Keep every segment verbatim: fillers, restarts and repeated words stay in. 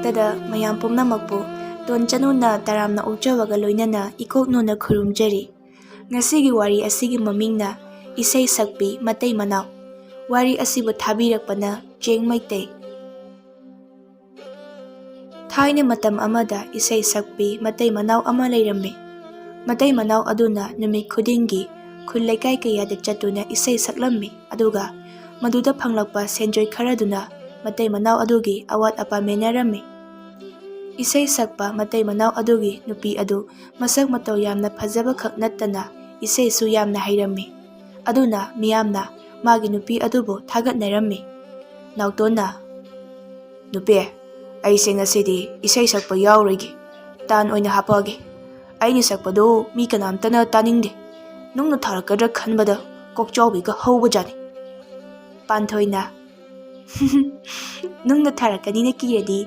ꯇꯗ ꯃꯌꯥꯝ ꯄꯨꯝꯅꯃꯛꯄꯨ ꯇꯣꯟ ꯆꯅꯨꯅ ꯇꯔꯥꯝꯅ ꯑꯣꯛꯆꯕꯒ ꯂꯣꯏꯅꯅ ꯏꯀꯣꯛ ꯅꯣꯟꯅ ꯈꯨꯔꯨꯝꯖꯔꯤ꯫ ꯉꯁꯤꯒꯤ ꯋꯥꯔꯤ ꯑꯁꯤꯒꯤ ꯃꯃꯤꯡꯅ ꯏꯁꯩ ꯁꯛꯄꯤ ꯃꯇꯩ ꯃꯅꯥꯎ꯫ ꯋꯥꯔꯤ ꯑꯁꯤꯕꯨ ꯊꯥꯕꯤꯔꯛꯄꯅ ꯆꯦꯡ ꯃꯩꯇꯩ꯫ ꯊꯥꯏꯅ ꯃꯇꯝ ꯑꯃꯗ ꯏꯁꯩ ꯁꯛꯄꯤ ꯃꯇꯩ ꯃꯅꯥꯎ ꯑꯃ ꯂꯩꯔꯝꯃꯤ꯫ ꯃꯇꯩ ꯃꯅꯥꯎ ꯑꯗꯨꯅ ꯅꯨꯃꯤꯠ ꯈꯨꯗꯤꯡꯒꯤ ꯈꯨꯜ ꯂꯩꯀꯥꯏ ꯀꯌꯥꯗ ꯆꯠꯇꯨꯅ ꯏꯁꯩ ꯁꯛꯂꯝꯃꯤ, ꯑꯗꯨꯒ ꯃꯗꯨꯗ ꯐꯪꯂꯛꯄ ꯁꯦꯟꯖꯣꯏ ꯈꯔꯗꯨꯅ ꯃꯇꯩ ꯃꯅꯥꯎ ꯑꯗꯨꯒꯤ ꯑꯋꯥꯠ ꯑꯄꯥ ꯃꯦꯟꯅꯔꯝꯃꯤ꯫ ꯏꯁꯩ ꯁꯛꯄ ꯃꯇꯩ ꯃꯅꯥꯎ ꯑꯗꯨꯒꯤ ꯅꯨꯄꯤ ꯑꯗꯨ ꯃꯁꯛ ꯃꯇꯧ ꯌꯥꯝꯅ ꯐꯖꯕ ꯈꯛ ꯅꯠꯇꯅ ꯏꯁꯩꯁꯨ ꯌꯥꯝꯅ ꯍꯩꯔꯝꯃꯤ꯫ ꯑꯗꯨꯅ ꯃꯤꯌꯥꯝꯅ ꯃꯥꯒꯤ ꯅꯨꯄꯤ ꯑꯗꯨꯕꯨ ꯊꯥꯒꯠꯅꯔꯝꯃꯤ꯫ ꯅꯥꯎꯇꯣꯟꯅ, "ꯅꯨꯄꯤ, ꯑꯩꯁꯦ ꯉꯁꯤꯗꯤ ꯏꯁꯩ ꯁꯛꯄ ꯌꯥꯎꯔꯣꯏꯒꯦ, ꯇꯥꯟ ꯑꯣꯏꯅ ꯍꯥꯞꯄꯛꯑꯒꯦ꯫ ꯑꯩꯅ ꯁꯛꯄꯗꯨ ꯃꯤ ꯀꯅꯥꯝꯇꯅ ꯇꯥꯅꯤꯡꯗꯦ꯫ ꯅꯨꯡꯅ ꯊꯥꯔꯛꯀꯗ꯭ꯔꯥ ꯈꯟꯕꯗ ꯀꯣꯛꯆꯥꯎꯕꯤꯒ ꯍꯧꯕꯖꯥꯠꯅꯤ꯫" ꯄꯥꯟꯊꯣꯏꯅ, "ꯅꯨꯡꯅ ꯊꯥꯔꯛꯀꯅꯤꯅ ꯀꯤꯔꯗꯤ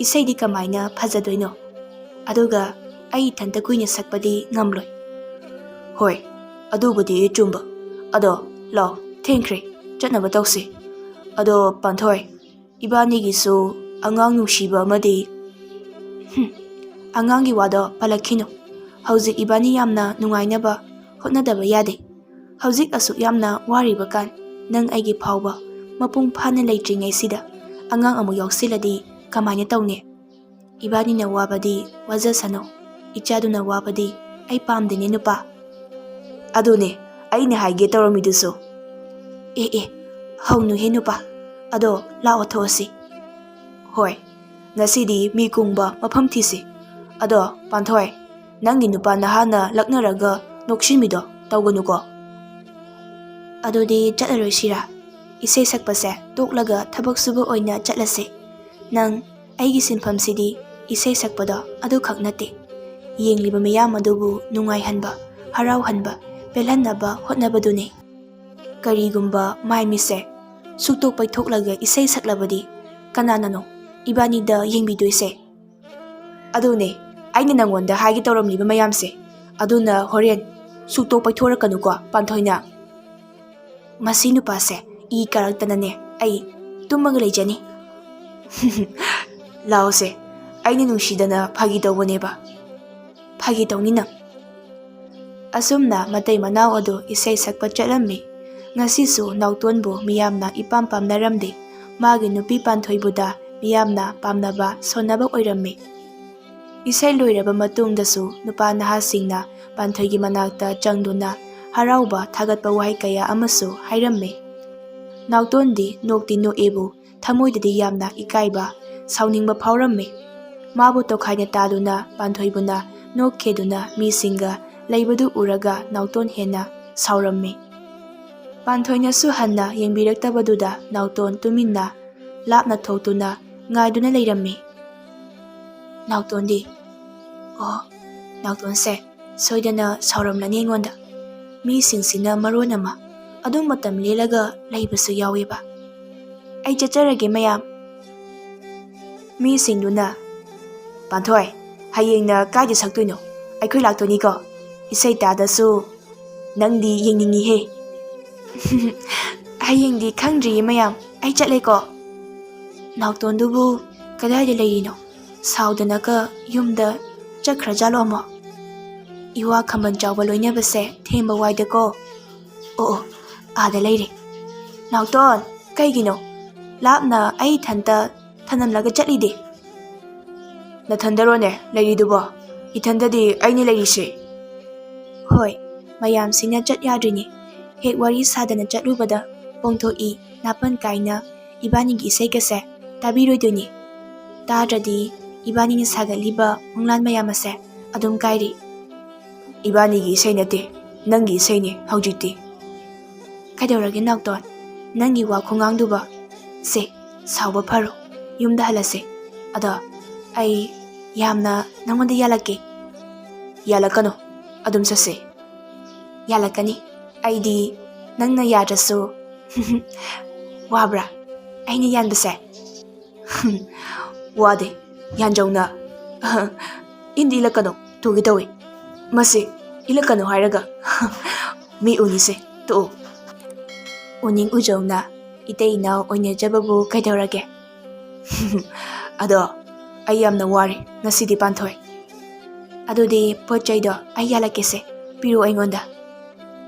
ꯏꯁꯩꯗꯤ ꯀꯃꯥꯏꯅ ꯐꯖꯗꯣꯏꯅꯣ? ꯑꯗꯨꯒ ꯑꯩ ꯏꯊꯟꯇ ꯀꯨꯏꯅ ꯁꯛꯄꯗꯤ ꯉꯝꯂꯣꯏ꯫" "ꯍꯣꯏ, ꯑꯗꯨꯕꯨꯗꯤ ꯆꯨꯝꯕ꯫ ꯑꯗꯣ ꯂꯥꯎ, ꯊꯦꯡꯈ꯭ꯔꯦ, ꯆꯠꯅꯕ ꯇꯧꯁꯤ꯫ ꯑꯗꯣ ꯄꯥꯟꯊꯣꯏ, ꯏꯕꯥꯅꯤꯒꯤꯁꯨ ꯑꯉꯥꯡ ꯅꯨꯡꯁꯤꯕ ꯑꯃꯗꯤ"꯫ "ꯍꯨꯝ, ꯑꯉꯥꯡꯒꯤ ꯋꯥꯗꯣ ꯄꯜꯂꯛꯈꯤꯅꯨ꯫ ꯍꯧꯖꯤꯛ ꯏꯕꯥꯅꯤ ꯌꯥꯝꯅ ꯅꯨꯡꯉꯥꯏꯅꯕ ꯍꯣꯠꯅꯗꯕ ꯌꯥꯗꯦ꯫ ꯍꯧꯖꯤꯛ ꯑꯁꯨꯛ ꯌꯥꯝꯅ ꯋꯥꯔꯤꯕ ꯀꯥꯟ, ꯅꯪ ꯑꯩꯒꯤ ꯐꯥꯎꯕ ꯃꯄꯨꯡ ꯐꯥꯅ ꯂꯩꯇ꯭ꯔꯤꯉꯩꯁꯤꯗ ꯑꯉꯥꯡ ꯑꯃꯨꯛ ꯌꯥꯎꯁꯤꯜꯂꯗꯤ ꯀꯃꯥꯏꯅ ꯇꯧꯅꯤ? ꯏꯕꯥꯅꯤꯅ ꯋꯥꯕꯗꯤ ꯋꯥꯖꯁꯅꯨ, ꯏꯆꯥꯗꯨꯅ ꯋꯥꯕꯗꯤ ꯑꯩ ꯄꯥꯝꯗꯦꯅꯦ ꯅꯨꯄꯥ꯫" "ꯑꯗꯨꯅꯦ ꯑꯩꯅ ꯍꯥꯏꯒꯦ ꯇꯧꯔꯝꯃꯤꯗꯨꯁꯨ꯫" "ꯑꯦ ꯑꯦ, ꯍꯧꯅꯨꯍꯦ ꯅꯨꯄꯥ꯫ ꯑꯗꯣ ꯂꯥꯛꯑꯣ, ꯊꯣꯛꯑꯁꯤ꯫" "ꯍꯣꯏ, ꯉꯁꯤꯗꯤ ꯃꯤ ꯀꯨꯡꯕ ꯃꯐꯝ ꯊꯤꯁꯤ꯫ ꯑꯗꯣ ꯄꯥꯟꯊꯣꯏ, ꯅꯪꯒꯤ ꯅꯨꯄꯥ ꯅꯍꯥꯅ ꯂꯛꯅꯔꯒ ꯅꯣꯛꯁꯤꯟꯕꯤꯗꯣ ꯇꯧꯒꯅꯨꯀꯣ꯫" "ꯑꯗꯨꯗꯤ ꯆꯠꯂꯔꯣꯏꯁꯤꯔꯥ? ꯏꯁꯩ ꯁꯛꯄꯁꯦ ꯇꯣꯛꯂꯒ ꯊꯕꯛ ꯁꯨꯕ ꯑꯣꯏꯅ ꯆꯠꯂꯁꯦ꯫ ꯅꯪ ꯑꯩꯒꯤ ꯁꯤꯟꯐꯝꯁꯤꯗꯤ ꯏꯁꯩ ꯁꯛꯄꯗꯣ ꯑꯗꯨꯈꯛ ꯅꯠꯇꯦ꯫ ꯌꯦꯡꯂꯤꯕ ꯃꯤꯌꯥꯝ ꯑꯗꯨꯕꯨ ꯅꯨꯡꯉꯥꯏꯍꯟꯕ, ꯍꯔꯥꯎꯍꯟꯕ, ꯄꯦꯜꯍꯟꯅꯕ ꯍꯣꯠꯅꯕꯗꯨꯅꯤ꯫ ꯀꯔꯤꯒꯨꯝꯕ ꯃꯥꯏ ꯃꯤꯠꯁꯦ ꯁꯨꯛꯇꯣꯛ ꯄꯩꯊꯣꯛꯂꯒ ꯏꯁꯩ ꯁꯛꯂꯕꯗꯤ ꯀꯅꯥꯅꯅꯣ ꯏꯕꯥꯅꯤꯗ ꯌꯦꯡꯕꯤꯗꯣꯏꯁꯦ?" "ꯑꯗꯨꯅꯦ ꯑꯩꯅ ꯅꯪꯉꯣꯟꯗ ꯍꯥꯏꯒꯦ ꯇꯧꯔꯝꯂꯤꯕ ꯃꯌꯥꯝꯁꯦ꯫ ꯑꯗꯨꯅ ꯍꯣꯔꯦꯟ ꯁꯨꯛꯇꯣꯛ ꯄꯩꯊꯣꯔꯛꯀꯅꯨꯀꯣ, ꯄꯥꯟꯊꯣꯏꯅ꯫ ꯃꯁꯤ ꯅꯨꯄꯥꯁꯦ ꯏ ꯀꯥꯔꯛꯇꯅꯅꯦ ꯑꯩ ꯇꯨꯝꯃꯒ ꯂꯩꯖꯅꯤ꯫" ꯂꯥꯛꯑꯣꯁꯦ, ꯑꯩꯅ ꯅꯨꯡꯁꯤꯗꯅ ꯐꯥꯒꯤ ꯇꯧꯕꯅꯦꯕ꯫ ꯐꯥꯒꯤ ꯇꯧꯅꯤ ꯅꯪ꯫ ꯑꯁꯨꯝꯅ ꯃꯇꯩ ꯃꯅꯥꯎ ꯑꯗꯨ ꯏꯁꯩ ꯁꯛꯄ ꯆꯠꯂꯝꯃꯤ꯫ ꯉꯁꯤꯁꯨ ꯅꯥꯎꯇꯣꯟꯕꯨ ꯃꯤꯌꯥꯝꯅ ꯏꯄꯥꯝ ꯄꯥꯝꯅꯔꯝꯗꯦ꯫ ꯃꯥꯒꯤ ꯅꯨꯄꯤ ꯄꯥꯟꯊꯣꯏꯕꯨꯗ ꯃꯤꯌꯥꯝꯅ ꯄꯥꯝꯅꯕ ꯁꯣꯟꯅꯕ ꯑꯣꯏꯔꯝꯃꯤ꯫ ꯏꯁꯩ ꯂꯣꯏꯔꯕ ꯃꯇꯨꯡꯗꯁꯨ ꯅꯨꯄꯥ ꯅꯍꯥꯁꯤꯡꯅ ꯄꯥꯟꯊꯣꯏꯒꯤ ꯃꯅꯥꯛꯇ ꯆꯪꯗꯨꯅ ꯍꯔꯥꯎꯕ ꯊꯥꯒꯠꯄ ꯋꯥꯍꯩ ꯀꯌꯥ ꯑꯃꯁꯨ ꯍꯥꯏꯔꯝꯃꯤ꯫ ꯅꯥꯎꯇꯣꯟꯗꯤ ꯅꯣꯛꯇꯤ ꯅꯣꯛꯑꯦꯕꯨ ꯊꯃꯣꯏꯗꯗꯤ ꯌꯥꯝꯅ ꯏꯀꯥꯏꯕ, ꯁꯥꯎꯅꯤꯡꯕ ꯐꯥꯎꯔꯝꯃꯤ꯫ ꯃꯥꯕꯨ ꯇꯣꯈꯥꯏꯅ ꯇꯥꯗꯨꯅ ꯄꯥꯟꯊꯣꯏꯕꯨꯅ ꯅꯣꯛꯈꯦꯗꯨꯅ ꯃꯤꯁꯤꯡꯒ ꯂꯩꯕꯗꯨ ꯎꯔꯒ ꯅꯥꯎꯇꯣꯟ ꯍꯦꯟꯅ ꯁꯥꯎꯔꯝꯃꯤ꯫ ꯄꯥꯟꯊꯣꯏꯅꯁꯨ ꯍꯟꯅ ꯌꯦꯡꯕꯤꯔꯛꯇꯕꯗꯨꯗ ꯅꯥꯎꯇꯣꯟ ꯇꯨꯃꯤꯟꯅ ꯂꯥꯞꯅ ꯊꯣꯛꯇꯨꯅ ꯉꯥꯏꯗꯨꯅ ꯂꯩꯔꯝꯃꯤ꯫ ꯅꯥꯎꯇꯣꯟꯗꯤ, ꯑꯣ, ꯅꯥꯎꯇꯣꯟꯁꯦ ꯁꯣꯏꯗꯅ ꯁꯥꯎꯔꯝꯂꯅꯤ ꯑꯩꯉꯣꯟꯗ꯫ ꯃꯤꯁꯤꯡꯁꯤꯅ ꯃꯔꯣꯟ ꯑꯃ ꯑꯗꯨꯝ ꯃꯇꯝ ꯂꯦꯜꯂꯒ ꯂꯩꯕꯁꯨ ꯌꯥꯎꯋꯦꯕ꯫ ꯑꯩ ꯆꯠꯆꯔꯒꯦ ꯃꯌꯥꯝ꯫ ꯃꯤꯁꯤꯡꯗꯨꯅ, ꯄꯥꯟꯊꯣꯏ, ꯍꯌꯦꯡꯅ ꯀꯥꯏꯗ ꯁꯛꯇꯣꯏꯅꯣ? ꯑꯩꯈꯣꯏ ꯂꯥꯛꯇꯣꯏꯅꯤꯀꯣ꯫ ꯏꯁꯩ ꯇꯥꯗꯁꯨ ꯅꯪꯗꯤ ꯌꯦꯡꯅꯤꯡꯉꯤꯍꯦ꯫ ꯍꯌꯦꯡꯗꯤ ꯈꯪꯗ꯭ꯔꯤꯌꯦ ꯃꯌꯥꯝ, ꯑꯩ ꯆꯠꯂꯦꯀꯣ꯫ ꯅꯥꯎꯇꯣꯟꯗꯨꯕꯨ ꯀꯗꯥꯏꯗ ꯂꯩꯔꯤꯅꯣ? ꯁꯥꯎꯗꯅꯒ ꯌꯨꯝꯗ ꯆꯠꯈ꯭ꯔꯖꯥꯠꯂꯣ ꯑꯃꯨꯛ? ꯏꯋꯥ ꯈꯝꯕꯟ ꯆꯥꯎꯕ ꯂꯣꯏꯅꯕꯁꯦ ꯊꯦꯝꯕ ꯋꯥꯏꯗꯀꯣ꯫ ꯑꯣ, ꯑꯣ, ꯑꯥꯗ ꯂꯩꯔꯦ꯫ ꯅꯥꯎꯇꯣꯟ, ꯀꯩꯒꯤꯅꯣ ꯂꯥꯞꯅ ꯑꯩ ꯏꯊꯟꯇ ꯊꯅꯝꯂꯒ ꯆꯠꯂꯤꯗꯤ? ꯅꯊꯟꯗꯔꯣꯅꯦ ꯂꯩꯔꯤꯗꯨꯕꯣ? ꯏꯊꯟꯗꯗꯤ ꯑꯩꯅ ꯂꯩꯔꯤꯁꯦ꯫ ꯍꯣꯏ, ꯃꯌꯥꯝꯁꯤꯅ ꯆꯠ ꯌꯥꯗ꯭ꯔꯤꯅꯦ꯫ ꯍꯦꯛ ꯋꯥꯔꯤ ꯁꯥꯗꯅ ꯆꯠꯂꯨꯕꯗ ꯄꯣꯡꯊꯣꯛꯏ ꯅꯥꯄꯟ ꯀꯥꯏꯅ ꯏꯕꯥꯅꯤꯒꯤ ꯏꯁꯩꯒꯁꯦ ꯇꯥꯕꯤꯔꯣꯏꯗꯣꯏꯅꯤ꯫ ꯇꯥꯗ꯭ꯔꯗꯤ ꯏꯕꯥꯅꯤꯅ ꯁꯥꯒꯠꯂꯤꯕ ꯃꯪꯂꯥꯟ ꯃꯌꯥꯝ ꯑꯁꯦ ꯑꯗꯨꯝ ꯀꯥꯏꯔꯤ꯫ ꯏꯕꯥꯅꯤꯒꯤ ꯏꯁꯩ ꯅꯠꯇꯦ, ꯅꯪꯒꯤ ꯏꯁꯩꯅꯦ ꯍꯧꯖꯤꯛꯇꯤ꯫ ꯀꯩꯗꯧꯔꯒꯦ ꯅꯥꯎꯇꯣꯟ? ꯅꯪꯒꯤ ꯋꯥ ꯈꯣꯡꯉꯥꯡꯗꯨꯕꯣ? ꯁꯦ, ꯁꯥꯎꯕ ꯐꯔꯣ, ꯌꯨꯝꯗ ꯍꯜꯂꯁꯦ꯫ ꯑꯗꯣ ꯑꯩ ꯌꯥꯝꯅ ꯅꯪꯉꯣꯟꯗ ꯌꯥꯜꯂꯛꯀꯦ꯫ ꯌꯥꯜꯂꯛꯀꯅꯨ, ꯑꯗꯨꯝ ꯆꯠꯁꯦ꯫ ꯌꯥꯜꯂꯛꯀꯅꯤ, ꯑꯩꯗꯤ ꯅꯪꯅ ꯌꯥꯗ꯭ꯔꯁꯨ꯫ ꯋꯥꯕ꯭ꯔꯥ ꯑꯩꯅ ꯌꯥꯟꯕꯁꯦ? ꯋꯥꯗꯦ, ꯌꯥꯟꯖꯧꯅ꯫ ꯏꯟꯗꯤ ꯏꯜꯂꯛꯀꯅꯨ, ꯇꯨꯒꯦ ꯇꯧꯏ꯫ ꯃꯁꯤ ꯏꯜꯂꯛꯀꯅꯨ ꯍꯥꯏꯔꯒ꯫ ꯃꯤ ꯎꯅꯤꯁꯦ, ꯇꯣꯛꯎ꯫ ꯎꯅꯤꯡ ꯎꯖꯧꯅ, ꯏꯇꯩ ꯏꯅꯥꯎ ꯑꯣꯏꯅꯖꯕꯕꯨ ꯀꯩꯗꯧꯔꯒꯦ? ꯑꯗꯣ ꯑꯩ ꯌꯥꯝꯅ ꯋꯥꯔꯦ ꯉꯁꯤꯗꯤ, ꯄꯥꯟꯊꯣꯏ꯫ ꯑꯗꯨꯗꯤ ꯄꯣꯠ ꯆꯩꯗꯣ ꯑꯩ ꯌꯥꯜꯂꯛꯀꯦꯁꯦ, ꯄꯤꯔꯛꯑꯣ ꯑꯩꯉꯣꯟꯗ꯫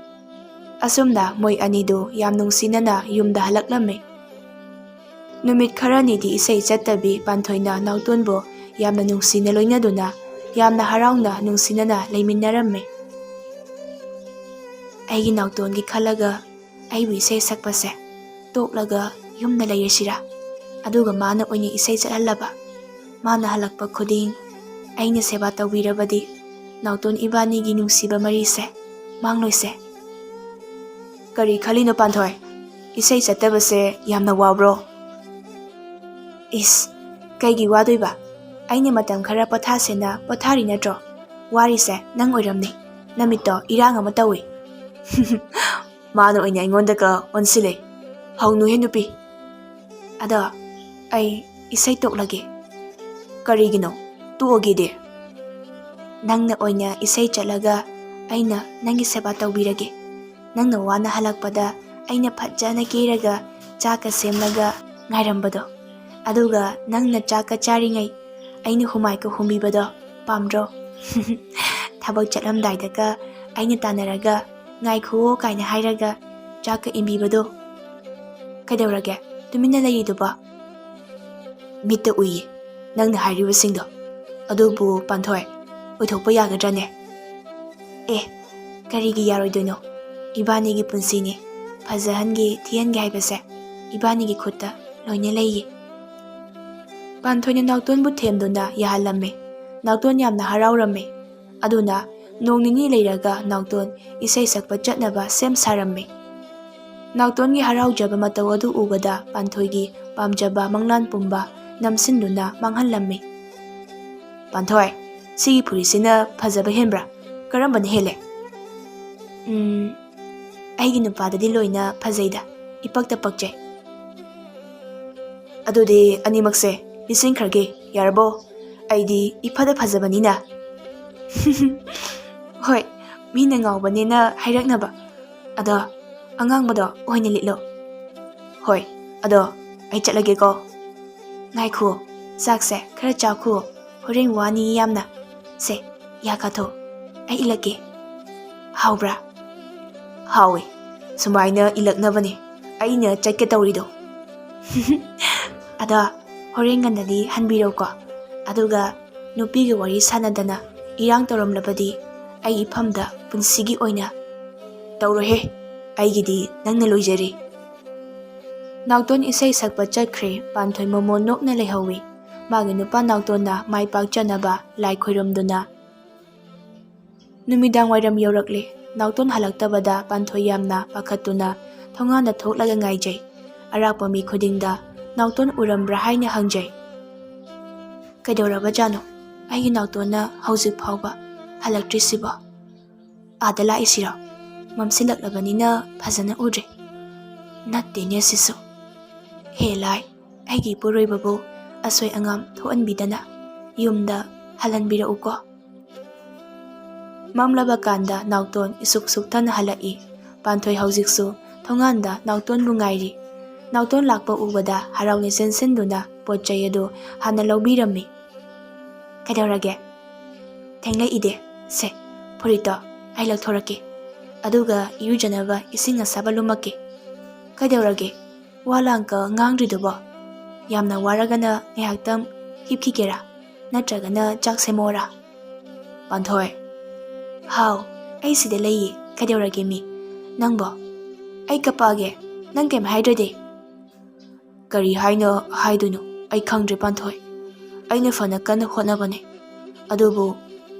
ꯑꯁꯨꯝꯅ ꯃꯣꯏ ꯑꯅꯤꯗꯨ ꯌꯥꯝ ꯅꯨꯡꯁꯤꯅꯅ ꯌꯨꯝꯗ ꯍꯜꯂꯛꯂꯝꯃꯤ꯫ ꯅꯨꯃꯤꯠ ꯈꯔꯅꯤꯗꯤ ꯏꯁꯩ ꯆꯠꯇꯕꯤ ꯄꯥꯟꯊꯣꯏꯅ ꯅꯥꯎꯇꯣꯟꯕꯨ ꯌꯥꯝꯅ ꯅꯨꯡꯁꯤꯅ ꯂꯣꯏꯅꯗꯨꯅ ꯌꯥꯝꯅ ꯍꯔꯥꯎꯅ ꯅꯨꯡꯁꯤꯅꯅ ꯂꯩꯃꯤꯟꯅꯔꯝꯃꯤ꯫ ꯑꯩꯒꯤ ꯅꯥꯎꯇꯣꯟꯒꯤ ꯈꯜꯂꯒ ꯑꯩꯕꯨ ꯏꯁꯩ ꯁꯛꯄꯁꯦ ꯇꯣꯛꯂꯒ ꯌꯨꯝꯗ ꯂꯩꯔꯁꯤꯔꯥ? ꯑꯗꯨꯒ ꯃꯥꯅ ꯑꯣꯏꯅ ꯏꯁꯩ ꯆꯠꯍꯜꯂꯕ? ꯃꯥꯅ ꯍꯜꯂꯛꯄ ꯈꯨꯗꯤꯡ ꯑꯩꯅ ꯁꯦꯕꯥ ꯇꯧꯕꯤꯔꯕꯗꯤ ꯅꯥꯎꯇꯣꯟ ꯏꯕꯥꯅꯤꯒꯤ ꯅꯨꯡꯁꯤꯕ ꯃꯔꯤꯁꯦ ꯃꯥꯡꯂꯣꯏꯁꯦ꯫ ꯀꯔꯤ ꯈꯜꯂꯤꯅꯣ ꯄꯥꯟꯊꯣꯏ? ꯏꯁꯩ ꯆꯠꯇꯕꯁꯦ ꯌꯥꯝꯅ ꯋꯥꯕ꯭ꯔꯣ? ꯏꯁ, ꯀꯩꯒꯤ ꯋꯥꯗꯣꯏꯕ? ꯑꯩꯅ ꯃꯇꯝ ꯈꯔ ꯄꯣꯊꯥꯁꯦꯅ ꯄꯣꯊꯥꯔꯤ ꯅꯠꯇ꯭ꯔꯣ? ꯋꯥꯔꯤꯁꯦ ꯅꯪ ꯑꯣꯏꯔꯝꯅꯤ꯫ ꯅꯃꯤꯠꯇꯣ ꯏꯔꯥꯡ ꯑꯃ ꯇꯧꯏ꯫ ꯃꯥꯅ ꯑꯣꯏꯅ ꯑꯩꯉꯣꯟꯗꯒ ꯑꯣꯟꯁꯤꯜꯂꯦ꯫ ꯍꯧꯅꯨꯍꯦ ꯅꯨꯄꯤ꯫ ꯑꯗꯣ ꯑꯩ ꯏꯁꯩ ꯇꯣꯛꯂꯒꯦ꯫ ꯀꯔꯤꯒꯤꯅꯣ? ꯇꯣꯛꯑꯒꯦꯗꯤ? ꯅꯪꯅ ꯑꯣꯏꯅ ꯏꯁꯩ ꯆꯠꯂꯒ ꯑꯩꯅ ꯅꯪꯒꯤ ꯁꯦꯕꯥ ꯇꯧꯕꯤꯔꯒꯦ꯫ ꯅꯪꯅ ꯋꯥꯅ ꯍꯜꯂꯛꯄꯗ ꯑꯩꯅ ꯐꯖꯅ ꯀꯦꯔꯒ ꯆꯥꯛꯀ ꯁꯦꯝꯂꯒ ꯉꯥꯏꯔꯝꯕꯗꯣ, ꯑꯗꯨꯒ ꯅꯪꯅ ꯆꯥꯛꯀ ꯆꯥꯔꯤꯉꯩ ꯑꯩꯅ ꯍꯨꯃꯥꯏꯒ ꯍꯨꯝꯕꯤꯕꯗꯣ ꯄꯥꯝꯗ꯭ꯔꯣ? ꯊꯕꯛ ꯆꯠꯂꯝꯗꯥꯏꯗꯒ ꯑꯩꯅ ꯇꯥꯟꯅꯔꯒ "ꯉꯥꯏꯈꯨꯑꯣ" ꯀꯥꯏꯅ ꯍꯥꯏꯔꯒ ꯆꯥꯛꯀ ꯏꯟꯕꯤꯕꯗꯣ꯫ ꯀꯩꯗꯧꯔꯒꯦ ꯇꯨꯃꯤꯟꯅ ꯂꯩꯔꯤꯗꯨꯕꯣ? ꯃꯤꯠꯇ ꯎꯏꯌꯦ ꯅꯪꯅ ꯍꯥꯏꯔꯤꯕꯁꯤꯡꯗꯣ꯫ ꯑꯗꯨꯕꯨ ꯄꯥꯟꯊꯣꯏ, ꯑꯣꯏꯊꯣꯛꯄ ꯌꯥꯒꯗ꯭ꯔꯅꯦ? ꯑꯦ, ꯀꯔꯤꯒꯤ ꯌꯥꯔꯣꯏꯗꯣꯏꯅꯣ? ꯏꯕꯥꯅꯤꯒꯤ ꯄꯨꯟꯁꯤꯅꯤ꯫ ꯐꯖꯍꯟꯒꯦ ꯊꯤꯍꯟꯒꯦ ꯍꯥꯏꯕꯁꯦ ꯏꯕꯥꯅꯤꯒꯤ ꯈꯨꯠꯇ ꯂꯣꯏꯅ ꯂꯩꯌꯦ꯫ ꯄꯥꯟꯊꯣꯏꯅ ꯅꯥꯎꯇꯣꯟꯕꯨ ꯊꯦꯝꯗꯨꯅ ꯌꯥꯍꯜꯂꯝꯃꯦ꯫ ꯅꯥꯎꯇꯣꯟ ꯌꯥꯝꯅ ꯍꯔꯥꯎꯔꯝꯃꯦ꯫ ꯑꯗꯨꯅ ꯅꯣꯡ ꯅꯤꯅꯤ ꯂꯩꯔꯒ ꯅꯥꯎꯇꯣꯟ ꯏꯁꯩ ꯁꯛꯄ ꯆꯠꯅꯕ ꯁꯦꯝ ꯁꯥꯔꯝꯃꯤ꯫ ꯅꯥꯎꯇꯣꯟꯒꯤ ꯍꯔꯥꯎꯖꯕ ꯃꯇꯧ ꯑꯗꯨ ꯎꯕꯗ ꯄꯥꯟꯊꯣꯏꯒꯤ ꯄꯥꯝꯖꯕ ꯃꯪꯂꯥꯟ ꯄꯨꯝꯕ ꯅꯝꯁꯤꯟꯗꯨꯅ ꯃꯥꯡꯍꯜꯂꯝꯃꯤ꯫ "ꯄꯥꯟꯊꯣꯏ, ꯁꯤꯒꯤ ꯐꯨꯔꯤꯠꯁꯤꯅ ꯐꯖꯕ ꯍꯦꯟꯕ꯭ꯔꯥ? ꯀꯔꯝꯕꯅ ꯍꯦꯜꯂꯦ?" "ꯎꯝ, ꯑꯩꯒꯤ ꯅꯨꯄꯥꯗꯗꯤ ꯂꯣꯏꯅ ꯐꯖꯩꯗ, ꯏꯄꯛꯇ ꯄꯛꯆꯩ꯫" "ꯑꯗꯨꯗꯤ ꯑꯅꯤꯃꯛꯁꯦ ꯂꯤꯠꯁꯤꯟꯈ꯭ꯔꯒꯦ, ꯌꯥꯔꯕꯣ? ꯑꯩꯗꯤ ꯏꯐꯗ ꯐꯖꯕꯅꯤꯅ꯫" "ꯍꯣꯏ, ꯃꯤꯅ ꯉꯥꯎꯕꯅꯦꯅ ꯍꯥꯏꯔꯛꯅꯕ꯫ ꯑꯗꯣ ꯑꯉꯥꯡꯕꯗꯣ ꯑꯣꯏꯅ ꯂꯤꯠꯂꯣ꯫" "ꯍꯣꯏ, ꯑꯗꯣ ꯑꯩ ꯆꯠꯂꯒꯦꯀꯣ꯫" "ꯉꯥꯏꯈꯣ, ꯆꯥꯛꯁꯦ ꯈꯔ ꯆꯥꯈꯨꯑꯣ, ꯍꯣꯔꯦꯟ ꯋꯥꯅꯤ ꯌꯥꯝꯅ꯫ ꯁꯦ, ꯌꯥ ꯀꯥꯊꯣꯛ, ꯑꯩ ꯏꯜꯂꯛꯀꯦ꯫ ꯍꯥꯎꯕ꯭ꯔꯥ? ꯍꯥꯎꯋꯦ꯫ ꯁꯨꯃꯥꯏꯅ ꯏꯜꯂꯛꯅꯕꯅꯦ ꯑꯩꯅ ꯆꯠꯀꯦ ꯇꯧꯔꯤꯗꯣ꯫ ꯑꯗꯣ ꯍꯣꯔꯦꯟ ꯉꯟꯅꯗꯤ ꯍꯟꯕꯤꯔꯧꯀꯣ꯫ ꯑꯗꯨꯒ ꯅꯨꯄꯤꯒ ꯋꯥꯔꯤ ꯁꯥꯟꯅꯗꯅ ꯏꯔꯥꯡ ꯇꯧꯔꯝꯂꯕꯗꯤ ꯑꯩ ꯏꯐꯝꯗ ꯄꯨꯟꯁꯤꯒꯤ ꯑꯣꯏꯅ ꯇꯧꯔꯣꯏꯍꯦ꯫ ꯑꯩꯒꯤꯗꯤ ꯅꯪꯅ ꯂꯣꯏꯖꯔꯦ꯫ ꯅꯥꯎꯇꯣꯟ ꯏꯁꯩ ꯁꯛꯄ ꯆꯠꯈ꯭ꯔꯦ꯫ ꯄꯥꯟꯊꯣꯏ ꯃꯃꯣꯟ ꯅꯣꯛꯅ ꯂꯩꯍꯧꯋꯤ꯫ ꯃꯥꯒꯤ ꯅꯨꯄꯥ ꯅꯥꯎꯇꯣꯟꯅ ꯃꯥꯏ ꯄꯥꯛꯆꯅꯕ ꯂꯥꯏ ꯈꯣꯏꯔꯝꯗꯨꯅ꯫ ꯅꯨꯃꯤꯗꯥꯡ ꯋꯥꯏꯔꯝ ꯌꯧꯔꯛꯂꯦ꯫ ꯅꯥꯎꯇꯣꯟ ꯍꯜꯂꯛꯇꯕꯗ ꯄꯥꯟꯊꯣꯏ ꯌꯥꯝꯅ ꯄꯥꯈꯠꯇꯨꯅ ꯊꯣꯡꯒꯥꯟꯗ ꯊꯣꯛꯂꯒ ꯉꯥꯏꯖꯩ꯫ ꯑꯔꯥꯛꯄ ꯃꯤ ꯈꯨꯗꯤꯡꯗ ꯅꯥꯎꯇꯣꯟ ꯎꯔꯝꯕ꯭ꯔꯥ ꯍꯥꯏꯅ ꯍꯪꯖꯩ꯫ "ꯀꯩꯗꯧꯔꯕꯖꯥꯠꯅꯣ? ꯑꯩꯒꯤ ꯅꯥꯎꯇꯣꯟꯅ ꯍꯧꯖꯤꯛ ꯐꯥꯎꯕ ꯍꯜꯂꯛꯇ꯭ꯔꯤꯁꯤꯕꯣ? ꯑꯥꯗ ꯂꯥꯛꯏꯁꯤꯔꯣ? ꯃꯝꯁꯤꯜꯂꯛꯂꯕꯅꯤꯅ ꯐꯖꯅ ꯎꯗ꯭ꯔꯦ꯫ ꯅꯠꯇꯦꯅꯦ ꯁꯤꯁꯨ꯫ ꯍꯦ ꯂꯥꯏ, ꯑꯩꯒꯤ ꯏꯄꯨꯔꯣꯏꯕꯕꯨ ꯑꯁꯣꯏ ꯑꯉꯥꯝ ꯊꯣꯛꯍꯟꯕꯤꯗꯅ ꯌꯨꯝꯗ ꯍꯜꯍꯟꯕꯤꯔꯛꯎꯀꯣ꯫" ꯃꯝꯂꯕ ꯀꯥꯟꯗ ꯅꯥꯎꯇꯣꯟ ꯏꯁꯨꯛ ꯁꯨꯛꯊꯅ ꯍꯜꯂꯛꯏ꯫ ꯄꯥꯟꯊꯣꯏ ꯍꯧꯖꯤꯛꯁꯨ ꯊꯣꯡꯒꯥꯟꯗ ꯅꯥꯎꯇꯣꯟꯕꯨ ꯉꯥꯏꯔꯤ꯫ ꯅꯥꯎꯇꯣꯟ ꯂꯥꯛꯄ ꯎꯕꯗ ꯍꯔꯥꯎꯅ ꯆꯦꯟꯁꯤꯟꯗꯨꯅ ꯄꯣꯠ ꯆꯩ ꯑꯗꯨ ꯍꯥꯟꯅ ꯂꯧꯕꯤꯔꯝꯃꯤ꯫ "ꯀꯩꯗꯧꯔꯒꯦ? ꯊꯦꯡꯂꯛꯏꯗꯦ꯫ ꯁꯦ, ꯐꯨꯔꯤꯠꯇꯣ ꯑꯩ ꯂꯧꯊꯣꯔꯛꯀꯦ꯫ ꯑꯗꯨꯒ ꯏꯔꯨꯖꯅꯕ ꯏꯁꯤꯡ ꯑꯁꯥꯕ ꯂꯨꯝꯃꯛꯀꯦ꯫ ꯀꯩꯗꯧꯔꯒꯦ? ꯋꯥ ꯂꯥꯡꯀ ꯉꯥꯡꯗ꯭ꯔꯤꯗꯨꯕꯣ? ꯌꯥꯝꯅ ꯋꯥꯔꯒꯅ ꯉꯥꯏꯍꯥꯛꯇꯪ ꯍꯤꯞꯈꯤꯒꯦꯔꯥ? ꯅꯠꯇ꯭ꯔꯒꯅ ꯆꯥꯛ ꯁꯦꯝꯃꯛꯑꯣꯔꯥ?" "ꯄꯥꯟꯊꯣꯏ꯫" "ꯍꯥꯎ, ꯑꯩ ꯁꯤꯗ ꯂꯩꯌꯦ꯫ ꯀꯩꯗꯧꯔꯒꯦ ꯃꯤ? ꯅꯪꯕꯣ?" "ꯑꯩ ꯀꯞꯄꯛꯑꯒꯦ, ꯅꯪ ꯀꯩꯝ ꯍꯥꯏꯗ꯭ꯔꯗꯤ?" "ꯀꯔꯤ ꯍꯥꯏꯅ ꯍꯥꯏꯗꯣꯏꯅꯣ? ꯑꯩ ꯈꯪꯗ꯭ꯔꯦ ꯄꯥꯟꯊꯣꯏ꯫ ꯑꯩꯅ ꯐꯅ ꯀꯟꯅ ꯍꯣꯠꯅꯕꯅꯦ, ꯑꯗꯨꯕꯨ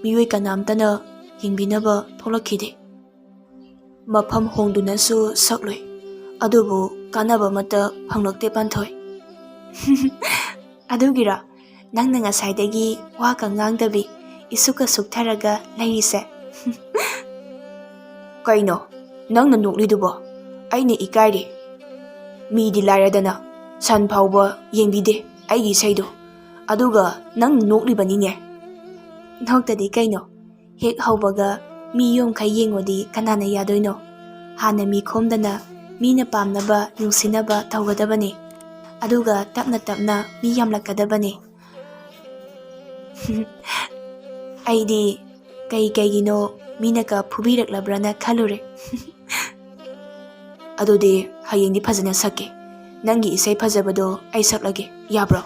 ꯃꯤꯑꯣꯏ ꯀꯅꯥꯝꯇꯅ ꯌꯦꯡꯕꯤꯅꯕ ꯊꯣꯛꯂꯛꯈꯤꯗꯦ꯫ ꯃꯐꯝ ꯍꯣꯡꯗꯨꯅꯁꯨ ꯁꯛꯂꯨꯏ, ꯑꯗꯨꯕꯨ ꯀꯥꯟꯅꯕ ꯑꯃꯠꯇ ꯐꯪꯂꯛꯇꯦ ꯄꯥꯟꯊꯣꯏ꯫" "ꯑꯗꯨꯒꯤꯔꯣ ꯅꯪꯅ ꯉꯁꯥꯏꯗꯒꯤ ꯋꯥꯒ ꯉꯥꯡꯗꯕꯤ ꯏꯁꯨꯛꯀ ꯁꯨꯛꯊꯔꯒ ꯂꯩꯔꯤꯁꯦ?" "ꯀꯩꯅꯣ ꯅꯪꯅ ꯅꯣꯛꯂꯤꯗꯨꯕꯣ? ꯑꯩꯅ ꯏꯀꯥꯏꯔꯦ꯫ ꯃꯤꯗꯤ ꯂꯥꯏꯔꯗꯅ ꯁꯟ ꯐꯥꯎꯕ ꯌꯦꯡꯕꯤꯗꯦ ꯑꯩꯒꯤ ꯏꯁꯩꯗꯣ, ꯑꯗꯨꯒ ꯅꯪ ꯅꯣꯛꯂꯤꯕꯅꯤꯅꯦ꯫" "ꯅꯣꯛꯇꯗꯤ ꯀꯩꯅꯣ? ꯍꯦꯛ ꯍꯧꯕꯒ ꯃꯤ ꯌꯣꯝꯈꯩ ꯌꯦꯡꯉꯨꯗꯤ ꯀꯅꯥꯅ ꯌꯥꯗꯣꯏꯅꯣ? ꯍꯥꯟꯅ ꯃꯤ ꯈꯣꯝꯗꯅ ꯃꯤꯅ ꯄꯥꯝꯅꯕ, ꯅꯨꯡꯁꯤꯅꯕ ꯇꯧꯒꯗꯕꯅꯤ꯫ ꯑꯗꯨꯒ ꯇꯞꯅ ꯇꯞꯅ ꯃꯤ ꯌꯥꯝꯂꯛꯀꯗꯕꯅꯤ꯫ ꯑꯩꯗꯤ ꯀꯩ ꯀꯩꯒꯤꯅꯣ ꯃꯤꯅꯒ ꯐꯨꯕꯤꯔꯛꯂꯕ꯭ꯔꯅ ꯈꯜꯂꯨꯔꯦ꯫ ꯑꯗꯨꯗꯤ ꯍꯌꯦꯡꯗꯤ ꯐꯖꯅ ꯁꯛꯀꯦ꯫ ꯅꯪꯒꯤ ꯏꯁꯩ ꯐꯖꯕꯗꯣ ꯑꯩ ꯁꯛꯂꯒꯦ, ꯌꯥꯕ꯭ꯔꯣ?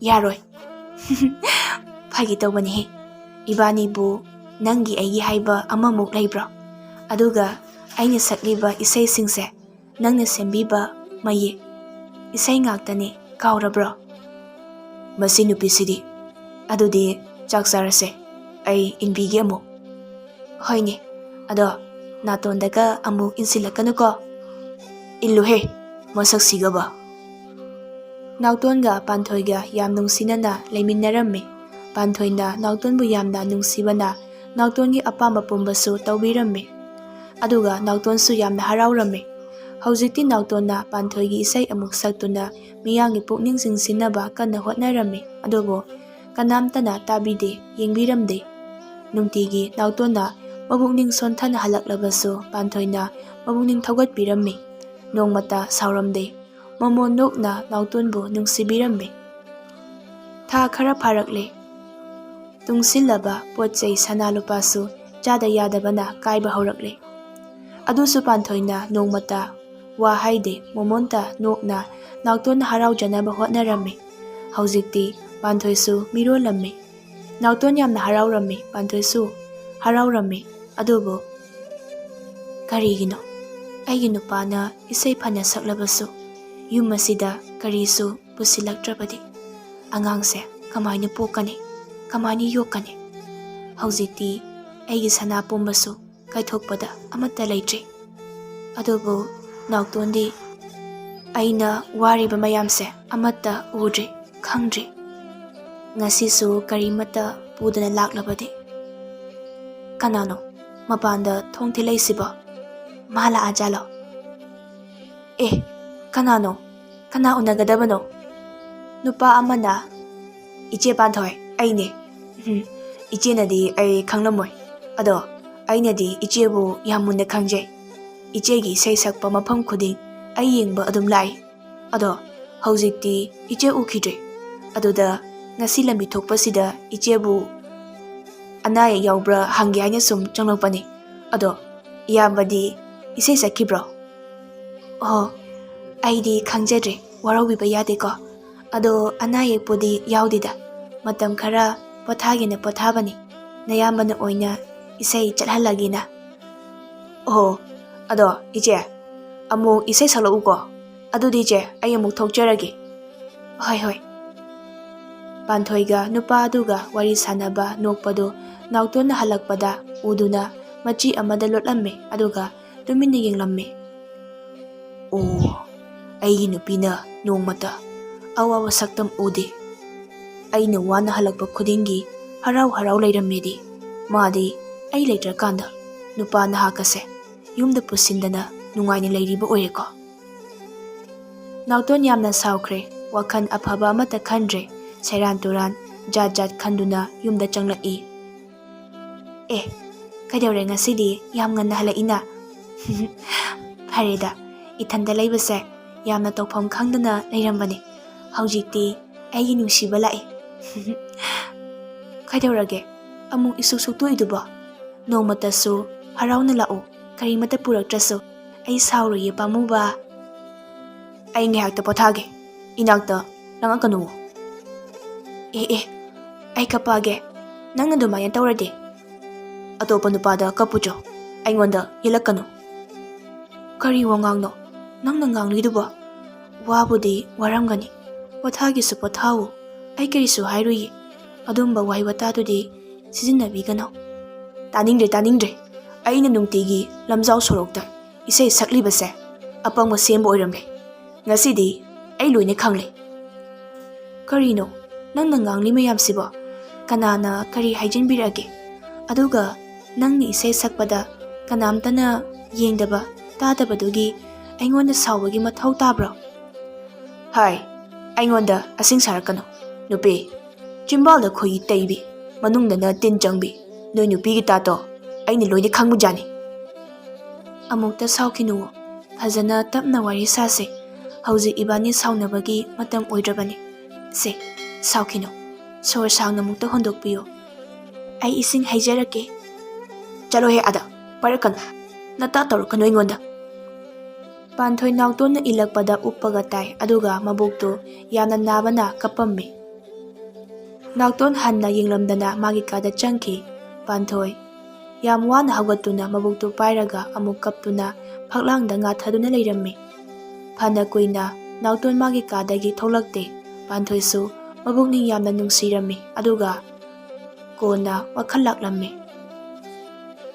ꯌꯥꯔꯣꯏ꯫ ꯐꯥꯒꯤ ꯇꯧꯕꯅꯤꯍꯦ꯫ ꯏꯕꯥꯅꯤꯕꯨ ꯅꯪꯒꯤ ꯑꯩꯒꯤ ꯍꯥꯏꯕ ꯑꯃꯃꯨꯛ ꯂꯩꯕ꯭ꯔꯣ? ꯑꯗꯨꯒ ꯑꯩꯅ ꯁꯛꯂꯤꯕ ꯏꯁꯩꯁꯤꯡꯁꯦ ꯅꯪꯅ ꯁꯦꯝꯕꯤꯕ ꯃꯌꯦꯛ, ꯏꯁꯩ ꯉꯥꯛꯇꯅꯦ, ꯀꯥꯎꯔꯕ꯭ꯔꯣ? ꯃꯁꯤ ꯅꯨꯄꯤꯁꯤꯗꯤ꯫ ꯑꯗꯨꯗꯤ ꯆꯥꯛ ꯆꯥꯔꯁꯦ, ꯑꯩ ꯏꯟꯕꯤꯒꯦ ꯑꯃꯨꯛ꯫ ꯍꯣꯏꯅꯦ, ꯑꯗꯣ ꯅꯥꯇꯣꯟꯗꯒ ꯑꯃꯨꯛ ꯏꯟꯁꯤꯜꯂꯛꯀꯅꯨꯀꯣ꯫ ꯏꯜꯂꯨꯍꯦ, ꯃꯁꯛꯁꯤꯒꯕ꯫ ꯅꯥꯎꯇꯣꯟꯒ ꯄꯥꯟꯊꯣꯏꯒ ꯌꯥꯝ ꯅꯨꯡꯁꯤꯅꯅ ꯂꯩꯃꯤꯟꯅꯔꯝꯃꯤ꯫ ꯄꯥꯟꯊꯣꯏꯅ ꯅꯥꯎꯇꯣꯟꯕꯨ ꯌꯥꯝꯅ ꯅꯨꯡꯁꯤꯕꯅ ꯅꯥꯎꯇꯣꯟꯒꯤ ꯑꯄꯥꯝꯕ ꯄꯨꯝꯕꯁꯨ ꯇꯧꯕꯤꯔꯝꯃꯤ꯫ ꯑꯗꯨꯒ ꯅꯥꯎꯇꯣꯟꯁꯨ ꯌꯥꯝꯅ ꯍꯔꯥꯎꯔꯝꯃꯤ꯫ ꯍꯧꯖꯤꯛꯇꯤ ꯅꯥꯎꯇꯣꯟꯅ ꯄꯥꯟꯊꯣꯏꯒꯤ ꯏꯁꯩ ꯑꯃꯨꯛ ꯁꯛꯇꯨꯅ ꯃꯤꯌꯥꯝꯒꯤ ꯄꯨꯛꯅꯤꯡ ꯆꯤꯡꯁꯤꯟꯅꯕ ꯀꯟꯅ ꯍꯣꯠꯅꯔꯝꯃꯤ꯫ ꯑꯗꯨꯕꯨ ꯀꯅꯥꯝꯇꯅ ꯇꯥꯕꯤꯗꯦ, ꯌꯦꯡꯕꯤꯔꯝꯗꯦ꯫ ꯅꯨꯡꯇꯤꯒꯤ ꯅꯥꯎꯇꯣꯟꯅ ꯃꯕꯨꯛꯅꯤꯡ ꯁꯣꯟꯊꯅ ꯍꯜꯂꯛꯂꯕꯁꯨ ꯄꯥꯟꯊꯣꯏꯅ ꯃꯕꯨꯛꯅꯤꯡ ꯊꯧꯒꯠꯄꯤꯔꯝꯃꯤ꯫ ꯅꯣꯡꯃꯇ ꯁꯥꯎꯔꯝꯗꯦ꯫ ꯃꯣꯃꯣꯟ ꯅꯣꯛꯅ ꯅꯥꯎꯇꯣꯟꯕꯨ ꯅꯨꯡꯁꯤꯕꯤꯔꯝꯃꯤ꯫ ꯊꯥ ꯈꯔ ꯐꯥꯔꯛꯂꯦ꯫ ꯇꯨꯡꯁꯤꯜꯂꯕ ꯄꯣꯠ ꯆꯩ ꯁꯅꯥ ꯂꯨꯄꯥꯁꯨ ꯆꯥꯗ ꯌꯥꯗꯕꯅ ꯀꯥꯏꯕ ꯍꯧꯔꯛꯂꯦ꯫ ꯑꯗꯨꯁꯨ ꯄꯥꯟꯊꯣꯏꯅ ꯅꯣꯡꯃꯇ ꯋꯥ ꯍꯥꯏꯗꯦ꯫ ꯃꯣꯃꯣꯟꯇ ꯅꯣꯛꯅ ꯅꯥꯎꯇꯣꯟ ꯍꯔꯥꯎꯖꯅꯕ ꯍꯣꯠꯅꯔꯝꯃꯤ꯫ ꯍꯧꯖꯤꯛꯇꯤ ꯄꯥꯟꯊꯣꯏꯁꯨ ꯃꯤꯔꯣꯜꯂꯝꯃꯤ꯫ ꯅꯥꯎꯇꯣꯟ ꯌꯥꯝꯅ ꯍꯔꯥꯎꯔꯝꯃꯤ, ꯄꯥꯟꯊꯣꯏꯁꯨ ꯍꯔꯥꯎꯔꯝꯃꯤ꯫ ꯑꯗꯨꯕꯨ ꯀꯔꯤꯒꯤꯅꯣ ꯑꯩꯒꯤ ꯅꯨꯄꯥꯅ ꯏꯁꯩ ꯐꯅ ꯁꯛꯂꯕꯁꯨ ꯌꯨꯝ ꯑꯁꯤꯗ ꯀꯔꯤꯁꯨ ꯄꯨꯁꯤꯜꯂꯛꯇ꯭ꯔꯕꯗꯤ ꯑꯉꯥꯡꯁꯦ ꯀꯃꯥꯏꯅ ꯄꯣꯛꯀꯅꯤ, ꯀꯃꯥꯏꯅ ꯌꯣꯛꯀꯅꯤ? ꯍꯧꯖꯤꯛꯇꯤ ꯑꯩꯒꯤ ꯁꯅꯥ ꯄꯨꯝꯕꯁꯨ ꯀꯥꯏꯊꯣꯛꯄꯗ ꯑꯃꯠꯇ ꯂꯩꯇ꯭ꯔꯤ꯫ ꯑꯗꯨꯕꯨ ꯅꯥꯎꯇꯣꯟꯗꯤ ꯑꯩꯅ ꯋꯥꯔꯤꯕ ꯃꯌꯥꯝꯁꯦ ꯑꯃꯠꯇ ꯎꯗ꯭ꯔꯤ, ꯈꯪꯗ꯭ꯔꯤ꯫ ꯉꯁꯤꯁꯨ ꯀꯔꯤꯃꯠꯇ ꯄꯨꯗꯅ ꯂꯥꯛꯂꯕꯗꯤ꯫ ꯀꯅꯥꯅꯣ ꯃꯄꯥꯟꯗ ꯊꯣꯡ ꯊꯤꯜꯂꯛꯏꯁꯤꯕꯣ? ꯃꯥ ꯂꯥꯛꯑꯖꯥꯠꯂꯣ? ꯑꯦ, ꯀꯅꯥꯅꯣ? ꯀꯅꯥ ꯎꯅꯒꯗꯕꯅꯣ? ꯅꯨꯄꯥ ꯑꯃꯅ, "ꯏꯆꯦ ꯄꯥꯟꯊꯣꯏ, ꯑꯩꯅꯦ꯫ ꯎꯝ, ꯏꯆꯦꯅꯗꯤ ꯑꯩ ꯈꯪꯂꯝꯃꯣꯏ꯫ ꯑꯗꯣ ꯑꯩꯅꯗꯤ ꯏꯆꯦꯕꯨ ꯌꯥꯝ ꯃꯨꯟꯅ ꯈꯪꯖꯩ꯫ ꯏꯆꯦꯒꯤ ꯏꯁꯩ ꯁꯛꯄ ꯃꯐꯝ ꯈꯨꯗꯤꯡ ꯑꯩ ꯌꯦꯡꯕ ꯑꯗꯨꯝ ꯂꯥꯛꯏ꯫ ꯑꯗꯣ ꯍꯧꯖꯤꯛꯇꯤ ꯏꯆꯦ ꯎꯈꯤꯗ꯭ꯔꯦ꯫ ꯑꯗꯨꯗ ꯉꯁꯤ ꯂꯝꯕꯤ ꯊꯣꯛꯄꯁꯤꯗ ꯏꯆꯦꯕꯨ ꯑꯅꯥ ꯑꯌꯦꯛ ꯌꯥꯎꯕ꯭ꯔꯥ ꯍꯪꯒꯦ ꯍꯥꯏꯅ ꯁꯨꯝ ꯆꯪꯂꯛꯄꯅꯤ꯫ ꯑꯗꯣ ꯏꯌꯥꯝꯕꯗꯤ ꯏꯁꯩ ꯆꯠꯈꯤꯕ꯭ꯔꯣ? ꯑꯣ, ꯑꯩꯗꯤ ꯈꯪꯖꯗ꯭ꯔꯦ, ꯋꯥꯔꯧꯕꯤꯕ ꯌꯥꯗꯦꯀꯣ꯫ ꯑꯗꯣ ꯑꯅꯥ ꯑꯌꯦꯛꯄꯨꯗꯤ ꯌꯥꯎꯗꯦꯗ, ꯃꯇꯝ ꯈꯔ ꯄꯣꯊꯥꯒꯦꯅ ꯄꯣꯊꯥꯕꯅꯤ꯫ ꯅꯌꯥꯝꯕꯅ ꯑꯣꯏꯅ ꯏꯁꯩ ꯆꯠꯍꯜꯂꯒꯦꯅ꯫ ꯑꯣ, ꯑꯗꯣ ꯏꯆꯦ, ꯑꯃꯨꯛ ꯏꯁꯩ ꯁꯛꯂꯛꯎꯀꯣ꯫ ꯑꯗꯨꯗꯤ ꯏꯆꯦ, ꯑꯩ ꯑꯃꯨꯛ ꯊꯣꯛꯆꯔꯒꯦ꯫ ꯍꯣꯏ ꯍꯣꯏ꯫ ꯄꯥꯟꯊꯣꯏꯒ ꯅꯨꯄꯥ ꯑꯗꯨꯒ ꯋꯥꯔꯤ ꯁꯥꯟꯅꯕ ꯅꯣꯛꯄꯗꯨ ꯅꯥꯎꯇꯣꯟꯅ ꯍꯜꯂꯛꯄꯗ ꯎꯗꯨꯅ ꯃꯆꯤ ꯑꯃꯗ ꯂꯣꯠꯂꯝꯃꯤ, ꯑꯗꯨꯒ ꯇꯨꯃꯤꯟꯅ ꯌꯦꯡꯂꯝꯃꯤ꯫ ꯑꯣ, ꯑꯩꯒꯤ ꯅꯨꯄꯤꯅ ꯅꯣꯡꯃꯇ ꯑꯋꯥꯕ ꯁꯛꯇꯝ ꯎꯗꯦ꯫ ꯑꯩꯅ ꯋꯥꯅ ꯍꯜꯂꯛꯄ ꯈꯨꯗꯤꯡꯒꯤ ꯍꯔꯥꯎ ꯍꯔꯥꯎ ꯂꯩꯔꯝꯃꯦꯗꯤ, ꯃꯥꯗꯤ ꯑꯩ ꯂꯩꯇ꯭ꯔꯀꯥꯟꯗ ꯅꯨꯄꯥ ꯅꯍꯥꯛꯀꯁꯦ ꯌꯨꯝꯗ ꯄꯨꯁꯤꯟꯗꯅ ꯅꯨꯡꯉꯥꯏꯅ ꯂꯩꯔꯤꯕ ꯑꯣꯏꯔꯦꯀꯣ꯫ ꯅꯥꯎꯇꯣꯟ ꯌꯥꯝꯅ ꯁꯥꯎꯈ꯭ꯔꯦ꯫ ꯋꯥꯈꯜ ꯑꯐꯕ ꯑꯃꯠꯇ ꯈꯟꯗ꯭ꯔꯦ꯫ ꯁꯦꯔꯥꯟ ꯇꯨꯔꯥꯟ ꯖꯥꯠ ꯖꯥꯠ ꯈꯟꯗꯨꯅ ꯌꯨꯝꯗ ꯆꯪꯂꯛꯏ꯫ ꯑꯦ, ꯀꯩꯗꯧꯔꯦ ꯉꯁꯤꯗꯤ ꯌꯥꯝ ꯉꯟꯅ ꯍꯜꯂꯛꯏꯅ? ꯐꯔꯦꯗ, ꯏꯊꯟꯗ ꯂꯩꯕꯁꯦ ꯌꯥꯝꯅ ꯇꯧꯐꯝ ꯈꯪꯗꯅ ꯂꯩꯔꯝꯕꯅꯦ꯫ ꯍꯧꯖꯤꯛꯇꯤ ꯑꯩꯒꯤ ꯅꯨꯡꯁꯤꯕ ꯂꯥꯛꯑꯦ꯫ ꯀꯩꯗꯧꯔꯒꯦ? ꯑꯃꯨꯛ ꯏꯁꯨꯛ ꯁꯨꯛꯇꯣꯛꯏꯗꯨꯕꯣ? ꯅꯣꯡꯃꯇꯁꯨ ꯍꯔꯥꯎꯅ ꯂꯥꯛꯎ, ꯀꯔꯤꯃꯠꯇ ꯄꯨꯔꯛꯇ꯭ꯔꯁꯨ꯫ ꯑꯩ ꯁꯥꯎꯔꯣꯏꯌꯦ ꯄꯥꯝꯃꯨꯕ꯫ ꯑꯩ ꯉꯥꯏꯍꯥꯛꯇ ꯄꯣꯊꯥꯒꯦ, ꯏꯅꯥꯛꯇ ꯂꯪꯉꯛꯀꯅꯨ꯫ ꯑꯦ ꯑꯦ, ꯑꯩ ꯀꯞꯄꯛꯑꯒꯦ, ꯅꯪꯅ ꯑꯗꯨꯃꯥꯏꯅ ꯇꯧꯔꯗꯤ꯫ ꯑꯇꯣꯞꯄ ꯅꯨꯄꯥꯗ ꯀꯞꯄꯨꯆꯣ, ꯑꯩꯉꯣꯟꯗ ꯌꯦꯠꯂꯛꯀꯅꯨ꯫ ꯀꯔꯤ ꯋꯥꯉꯥꯡꯅꯣ ꯅꯪꯅ ꯉꯥꯡꯂꯤꯗꯨꯕꯣ? ꯋꯥꯕꯨꯗꯤ ꯋꯥꯔꯝꯒꯅꯤ, ꯄꯣꯊꯥꯒꯦꯁꯨ ꯄꯣꯊꯥꯎ, ꯑꯩ ꯀꯔꯤꯁꯨ ꯍꯥꯏꯔꯨꯏꯌꯦ꯫ ꯑꯗꯨꯝꯕ ꯋꯥꯍꯩ ꯋꯥꯇꯥꯗꯨꯗꯤ ꯁꯤꯖꯤꯟꯅꯕꯤꯒꯅꯨ꯫ ꯇꯥꯅꯤꯡꯗ꯭ꯔꯦ, ꯇꯥꯅꯤꯡꯗ꯭ꯔꯦ꯫ ꯑꯩꯅ ꯅꯨꯡꯇꯤꯒꯤ ꯂꯝꯖꯥꯎ ꯁꯣꯔꯣꯛꯇ ꯏꯁꯩ ꯁꯛꯂꯤꯕꯁꯦ ꯑꯄꯪꯕ ꯁꯦꯝꯕ ꯑꯣꯏꯔꯝꯂꯦ꯫ ꯉꯁꯤꯗꯤ ꯑꯩ ꯂꯣꯏꯅ ꯈꯪꯂꯦ꯫ ꯀꯔꯤꯅꯣ ꯅꯪꯅ ꯉꯥꯡꯂꯤ ꯃꯌꯥꯝꯁꯤꯕꯣ? ꯀꯅꯥꯅ ꯀꯔꯤ ꯍꯥꯏꯖꯤꯟꯕꯤꯔꯛꯑꯒꯦ? ꯑꯗꯨꯒ ꯅꯪꯅ ꯏꯁꯩ ꯁꯛꯄꯗ ꯀꯅꯥꯝꯇꯅ ꯌꯦꯡꯗꯕ, ꯇꯥꯗꯕꯗꯨꯒꯤ ꯑꯩꯉꯣꯟꯗ ꯁꯥꯎꯕꯒꯤ ꯃꯊꯧ ꯇꯥꯕ꯭ꯔꯣ? ꯍꯥꯏ, ꯑꯩꯉꯣꯟꯗ ꯑꯁꯤꯡ ꯁꯥꯔꯛꯀꯅꯨ, ꯅꯨꯄꯤ꯫ ꯆꯤꯝꯕꯥꯜꯗ ꯈꯣꯏꯍꯤ ꯇꯩꯕꯤ, ꯃꯅꯨꯡꯗꯅ ꯇꯤꯟ ꯆꯪꯕꯤ, ꯅꯣꯏ ꯅꯨꯄꯤꯒꯤ ꯇꯥꯇꯣ ꯑꯩꯅ ꯂꯣꯏꯅ ꯈꯪꯕꯖꯥꯠꯅꯤ꯫ ꯑꯃꯨꯛꯇ ꯁꯥꯎꯈꯤꯅꯨꯋꯣ, ꯐꯖꯅ ꯇꯞꯅ ꯋꯥꯔꯤ ꯁꯥꯁꯦ꯫ ꯍꯧꯖꯤꯛ ꯏꯕꯥꯅꯤ ꯁꯥꯎꯅꯕꯒꯤ ꯃꯇꯝ ꯑꯣꯏꯗ꯭ꯔꯕꯅꯤ꯫ ꯁꯦ, ꯁꯥꯎꯈꯤꯅꯨ꯫ ꯁꯣꯔ ꯁꯥꯡꯅ ꯑꯃꯨꯛꯇ ꯍꯣꯟꯗꯣꯛꯄꯤꯌꯨ꯫ ꯑꯩ ꯏꯁꯤꯡ ꯍꯩꯖꯔꯛꯀꯦ꯫ ꯆꯠꯂꯣꯍꯦ ꯑꯗ, ꯄꯥꯏꯔꯛꯀꯅꯨ꯫ ꯅꯇꯥ ꯇꯧꯔꯛꯀꯅꯨ ꯑꯩꯉꯣꯟꯗ꯫ ꯄꯥꯟꯊꯣꯏ ꯅꯥꯎꯇꯣꯟꯅ ꯏꯜꯂꯛꯄꯗ ꯎꯞꯄꯒ ꯇꯥꯏ, ꯑꯗꯨꯒ ꯃꯕꯨꯛꯇꯨ ꯌꯥꯝꯅ ꯅꯥꯕꯅ ꯀꯞꯄꯝꯃꯤ꯫ ꯅꯥꯎꯇꯣꯟ ꯍꯟꯅ ꯌꯦꯡꯂꯝꯗꯅ ꯃꯥꯒꯤ ꯀꯥꯗ ꯆꯪꯈꯤ꯫ ꯄꯥꯟꯊꯣꯏ ꯌꯥꯝ ꯋꯥꯅ ꯍꯧꯒꯠꯇꯨꯅ ꯃꯕꯨꯛꯇꯨ ꯄꯥꯏꯔꯒ ꯑꯃꯨꯛ ꯀꯞꯇꯨꯅ ꯐꯛꯂꯥꯡꯗ ꯉꯥꯊꯗꯨꯅ ꯂꯩꯔꯝꯃꯤ꯫ ꯐꯅ ꯀꯨꯏꯅ ꯅꯥꯎꯇꯣꯟ ꯃꯥꯒꯤ ꯀꯥꯗꯒꯤ ꯊꯣꯛꯂꯛꯇꯦ꯫ ꯄꯥꯟꯊꯣꯏꯁꯨ ꯃꯕꯨꯛꯅꯤꯡ ꯌꯥꯝꯅ ꯅꯨꯡꯁꯤꯔꯝꯃꯤ, ꯑꯗꯨꯒ ꯀꯣꯟꯅ ꯋꯥꯈꯜ ꯂꯥꯛꯂꯝꯃꯤ꯫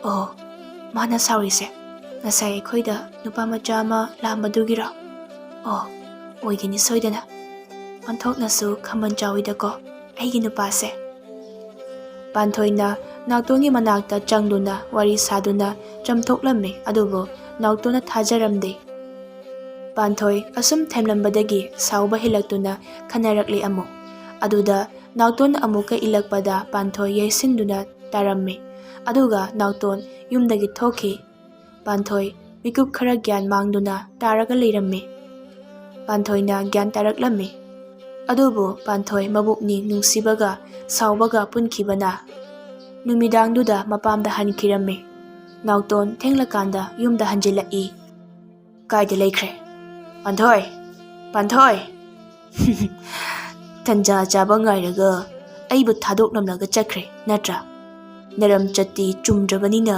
ꯑꯣ, ꯃꯥꯅ ꯁꯥꯎꯔꯤꯁꯦ ꯉꯁꯥꯏ ꯑꯩꯈꯣꯏꯗ ꯅꯨꯄꯥ ꯃꯆꯥ ꯑꯃ ꯂꯥꯛꯑꯝꯕꯗꯨꯒꯤꯔꯣ? ꯑꯣ, ꯑꯣꯏꯒꯅꯤ ꯁꯣꯏꯗꯅ꯫ ꯑꯣꯟꯊꯣꯛꯅꯁꯨ ꯈꯝꯕꯟ ꯆꯥꯎꯏꯗꯀꯣ ꯑꯩꯒꯤ ꯅꯨꯄꯥꯁꯦ꯫ ꯄꯥꯟꯊꯣꯏꯅ ꯅꯥꯎꯇꯣꯟꯒꯤ ꯃꯅꯥꯛꯇ ꯆꯪꯗꯨꯅ ꯋꯥꯔꯤ ꯁꯥꯗꯨꯅ ꯆꯝꯊꯣꯛꯂꯝꯃꯤ, ꯑꯗꯨꯕꯨ ꯅꯥꯎꯇꯣꯟꯅ ꯊꯥꯖꯔꯝꯗꯦ꯫ ꯄꯥꯟꯊꯣꯏ ꯑꯁꯨꯝ ꯊꯦꯝꯂꯝꯕꯗꯒꯤ ꯁꯥꯎꯕ ꯍꯦꯜꯂꯛꯇꯨꯅ ꯈꯟꯅꯔꯛꯂꯦ ꯑꯃꯨꯛ꯫ ꯑꯗꯨꯗ ꯅꯥꯎꯇꯣꯟ ꯑꯃꯨꯛꯀ ꯏꯜꯂꯛꯄꯗ ꯄꯥꯟꯊꯣꯏ ꯌꯩꯁꯤꯟꯗꯨꯅ ꯇꯥꯔꯝꯃꯤ꯫ ꯑꯗꯨꯒ ꯅꯥꯎꯇꯣꯟ ꯌꯨꯝꯗꯒꯤ ꯊꯣꯛꯈꯤ꯫ ꯄꯥꯟꯊꯣꯏ ꯃꯤꯀꯨꯞ ꯈꯔ ꯒ꯭ꯌꯥꯟ ꯃꯥꯡꯗꯨꯅ ꯇꯥꯔꯒ ꯂꯩꯔꯝꯃꯤ꯫ ꯄꯥꯟꯊꯣꯏꯅ ꯒ꯭ꯌꯥꯟ ꯇꯥꯔꯛꯂꯝꯃꯤ꯫ ꯑꯗꯨꯕꯨ ꯄꯥꯟꯊꯣꯏ ꯃꯕꯨꯛꯅꯤꯡ ꯅꯨꯡꯁꯤꯕꯒ ꯁꯥꯎꯕꯒ ꯄꯨꯟꯈꯤꯕꯅ ꯅꯨꯃꯤꯗꯥꯡꯗꯨꯗ ꯃꯄꯥꯝꯗ ꯍꯟꯈꯤꯔꯝꯃꯤ꯫ ꯅꯥꯎꯇꯣꯟ ꯊꯦꯡꯂꯀꯥꯟꯗ ꯌꯨꯝꯗ ꯍꯟꯖꯤꯜꯂꯛꯏ꯫ ꯀꯥꯏꯗ ꯂꯩꯈ꯭ꯔꯦ? ꯄꯥꯟꯊꯣꯏ! ꯄꯥꯟꯊꯣꯏ! ꯇꯟꯖꯥ ꯆꯥꯕ ꯉꯥꯏꯔꯒ ꯑꯩꯕꯨ ꯊꯥꯗꯣꯛꯂꯝꯂꯒ ꯆꯠꯈ꯭ꯔꯦ ꯅꯠꯇ꯭ꯔꯥ? ꯅꯔꯝ ꯆꯠꯇꯤ ꯆꯨꯝꯗ꯭ꯔꯕꯅꯤꯅ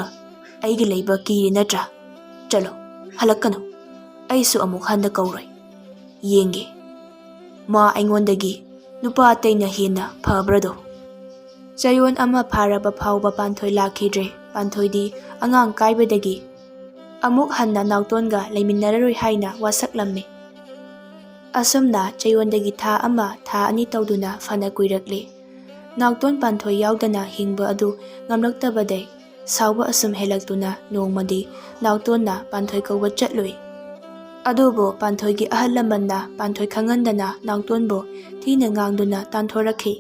ꯑꯩꯒꯤ ꯂꯩꯕ ꯀꯤꯔꯦ ꯅꯠꯇ꯭ꯔꯥ? ꯆꯠꯂꯣ, ꯍꯜꯂꯛꯀꯅꯨ꯫ ꯑꯩꯁꯨ ꯑꯃꯨꯛ ꯍꯟꯅ ꯀꯧꯔꯣꯏ꯫ ꯌꯦꯡꯒꯦ ꯃꯥ ꯑꯩꯉꯣꯟꯗꯒꯤ ꯅꯨꯄꯥ ꯑꯇꯩꯅ ꯍꯦꯟꯅ ꯐꯕ꯭ꯔꯗꯣ꯫ ꯆꯌꯣꯜ ꯑꯃ ꯐꯥꯔꯕ ꯐꯥꯎꯕ ꯄꯥꯟꯊꯣꯏ ꯂꯥꯛꯈꯤꯗ꯭ꯔꯦ꯫ ꯄꯥꯟꯊꯣꯏꯗꯤ ꯑꯉꯥꯡ ꯀꯥꯏꯕꯗꯒꯤ ꯑꯃꯨꯛ ꯍꯟꯅ ꯅꯥꯎꯇꯣꯟꯒ ꯂꯩꯃꯤꯟꯅꯔꯔꯣꯏ ꯍꯥꯏꯅ ꯋꯥꯁꯛꯂꯝꯃꯤ꯫ ꯑꯁꯨꯝꯅ ꯆꯌꯣꯜꯗꯒꯤ ꯊꯥ ꯑꯃ, ꯊꯥ ꯑꯅꯤ ꯇꯧꯗꯨꯅ ꯐꯅ ꯀꯨꯏꯔꯛꯂꯦ꯫ ꯅꯥꯎꯇꯣꯟ ꯄꯥꯟꯊꯣꯏ ꯌꯥꯎꯗꯅ ꯍꯤꯡꯕ ꯑꯗꯨ ꯉꯝꯂꯛꯇꯕꯗꯩ ꯁꯥꯎꯕ ꯑꯁꯨꯝ ꯍꯦꯜꯂꯛꯇꯨꯅ ꯅꯣꯡꯃꯗꯤ ꯅꯥꯎꯇꯣꯟꯅ ꯄꯥꯟꯊꯣꯏ ꯀꯧꯕ ꯆꯠꯂꯨꯏ꯫ ꯑꯗꯨꯕꯨ ꯄꯥꯟꯊꯣꯏꯒꯤ ꯑꯍꯜ ꯂꯃꯟꯅ ꯄꯥꯟꯊꯣꯏ ꯈꯪꯍꯟꯗꯅ ꯅꯥꯎꯇꯣꯟꯕꯨ ꯊꯤꯅ ꯉꯥꯡꯗꯨꯅ ꯇꯥꯟꯊꯣꯔꯛꯈꯤ꯫